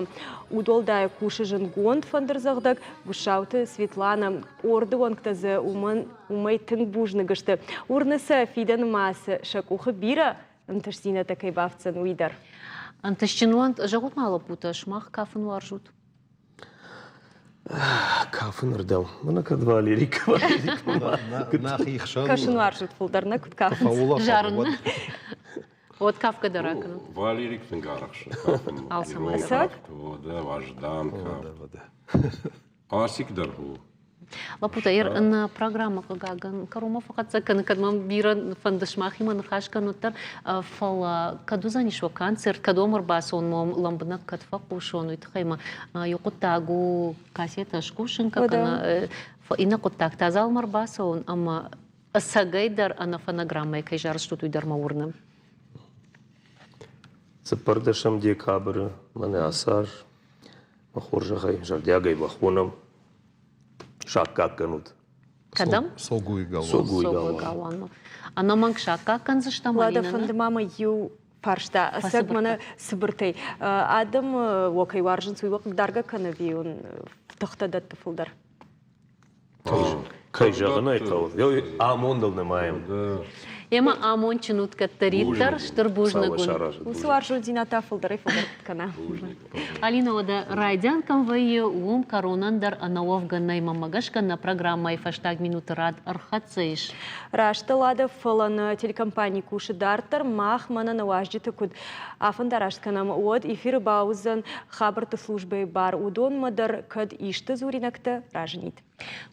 удуӕлдай кусы зындгонд фӕндырдзӕгъдӕг Гуыссауты Светланӕ. Къорды уӕнгтӕ дзы уымӕн уымӕй тынг бузныг сты. Уырны сӕ, фидӕны ма сӕ къухы бирӕ ӕнтыстдзинӕдтӕ кӕй бафтдзӕн, уый дӕр. Ӕнтыстджын уӕнт, зӕгъут ма лӕппутӕ, сымах кафын уарзут? Кафынырдӕм. Мӕнӕ кӕд Валерик Нӕхи хсӕн. Кӕсын уарзут фылдӕр, нӕ куыд кафынц? Зарын. Вот кафгӕ дӕр акӕнут. Валерик тынг арӕхсы кафынмӕ. Алцӕмӕ. Ӕцӕг? Уӕздан кафт. Асик дӕр у. Лӕппутӕ, нӕ программӕ, хъыгагӕн, кӕронмӕ фӕхӕццӕ кӕны, кӕд мӕм бирӕ фӕнды сымахимӕ ныхас кӕнут дӕр, фӕлӕ кӕд уыдзӕнис уӕ концерт, кӕд уӕм ӕрбацӕуон, мӕ лӕмбынӕг кӕд фӕхъусон, уый тыххӕй мӕ иу хъуыддаг у кассетӕ скусын кӕнӕ иннӕ хъуыддаг та залмӕ ӕрбацӕуын ӕмӕ ӕцӕгӕй дӕр ӕнӕ фонограммӕйы кӕй зарыстут, уый дӕр мӕ уырны. Цыппӕрдӕсӕм декабры мӕнӕ ацы аз мӕ хорзӕхӕй, зӕрдиагӕй бахонӕм, саккаг кӕнут. Кӕдӕм? Согуйы галуан. Согуйы галуанмӕ. Ӕнӕмӕнг саккаг кӕндзыстӕм. Уӕдӕ фӕнды ма мӕ иу фарста. Ӕцӕг мӕнӕ цыбыртӕй. Адӕм уӕ кӕй уарзынц, уый уӕ хъыгдаргӕ кӕны ӕви уын тыхтӕ дӕтты фылдӕр? Кӕй зӕгъын ӕй хъӕуы, амондыл нымайӕм. Ӕмӕ амондджын ут кӕддӕриддӕр, стыр бузныг уын. Уыцы уарзондзинад та фылдӕрӕй-фылдӕр куыд кӕна. Алина, уӕдӕ райдиан кӕм вӕййы, уым кӕронӕн дӕр ӕнӕуӕвгӕ нӕй. Мӕнмӕ гӕсгӕ нӕ программӕйы фӕстаг минуты рад ӕрхӕццӕ ис. Раст Лада, фӕлӕ нӕ телекомпани кусы дарддӕр. Мах мӕнӕ нӕ уазджыты куыд афӕндараст кӕнӕм, уӕд эфиры бауыдзӕн хабӕртты службӕйы бар уыдонмӕ дӕр кӕд исты дзуринӕгтӕ разынид.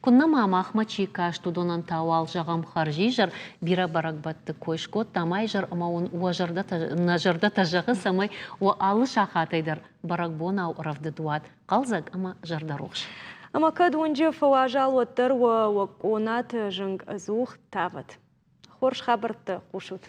Куыннӕ ма махмӕ чи каст, уыдонӕн та уал зӕгъӕм хӕрзизӕр, бирӕ бӕрӕгбӕтты кой скодтам айзӕр ӕмӕ уын уӕ зӕрдӕтӕ, нӕ зӕрдӕтӕ зӕгъы, цӕмӕй уӕ алы сахатӕй дӕр бӕрӕгбонау рӕвдыд уат, хъӕлдзӕг ӕмӕ зӕрдӕрухс. Ӕмӕ кӕд уынджы фӕуазал, уӕддӕр уӕ уӕ къонаты зынг ӕдзух тавӕд. Хорз хабӕрттӕ хъусут.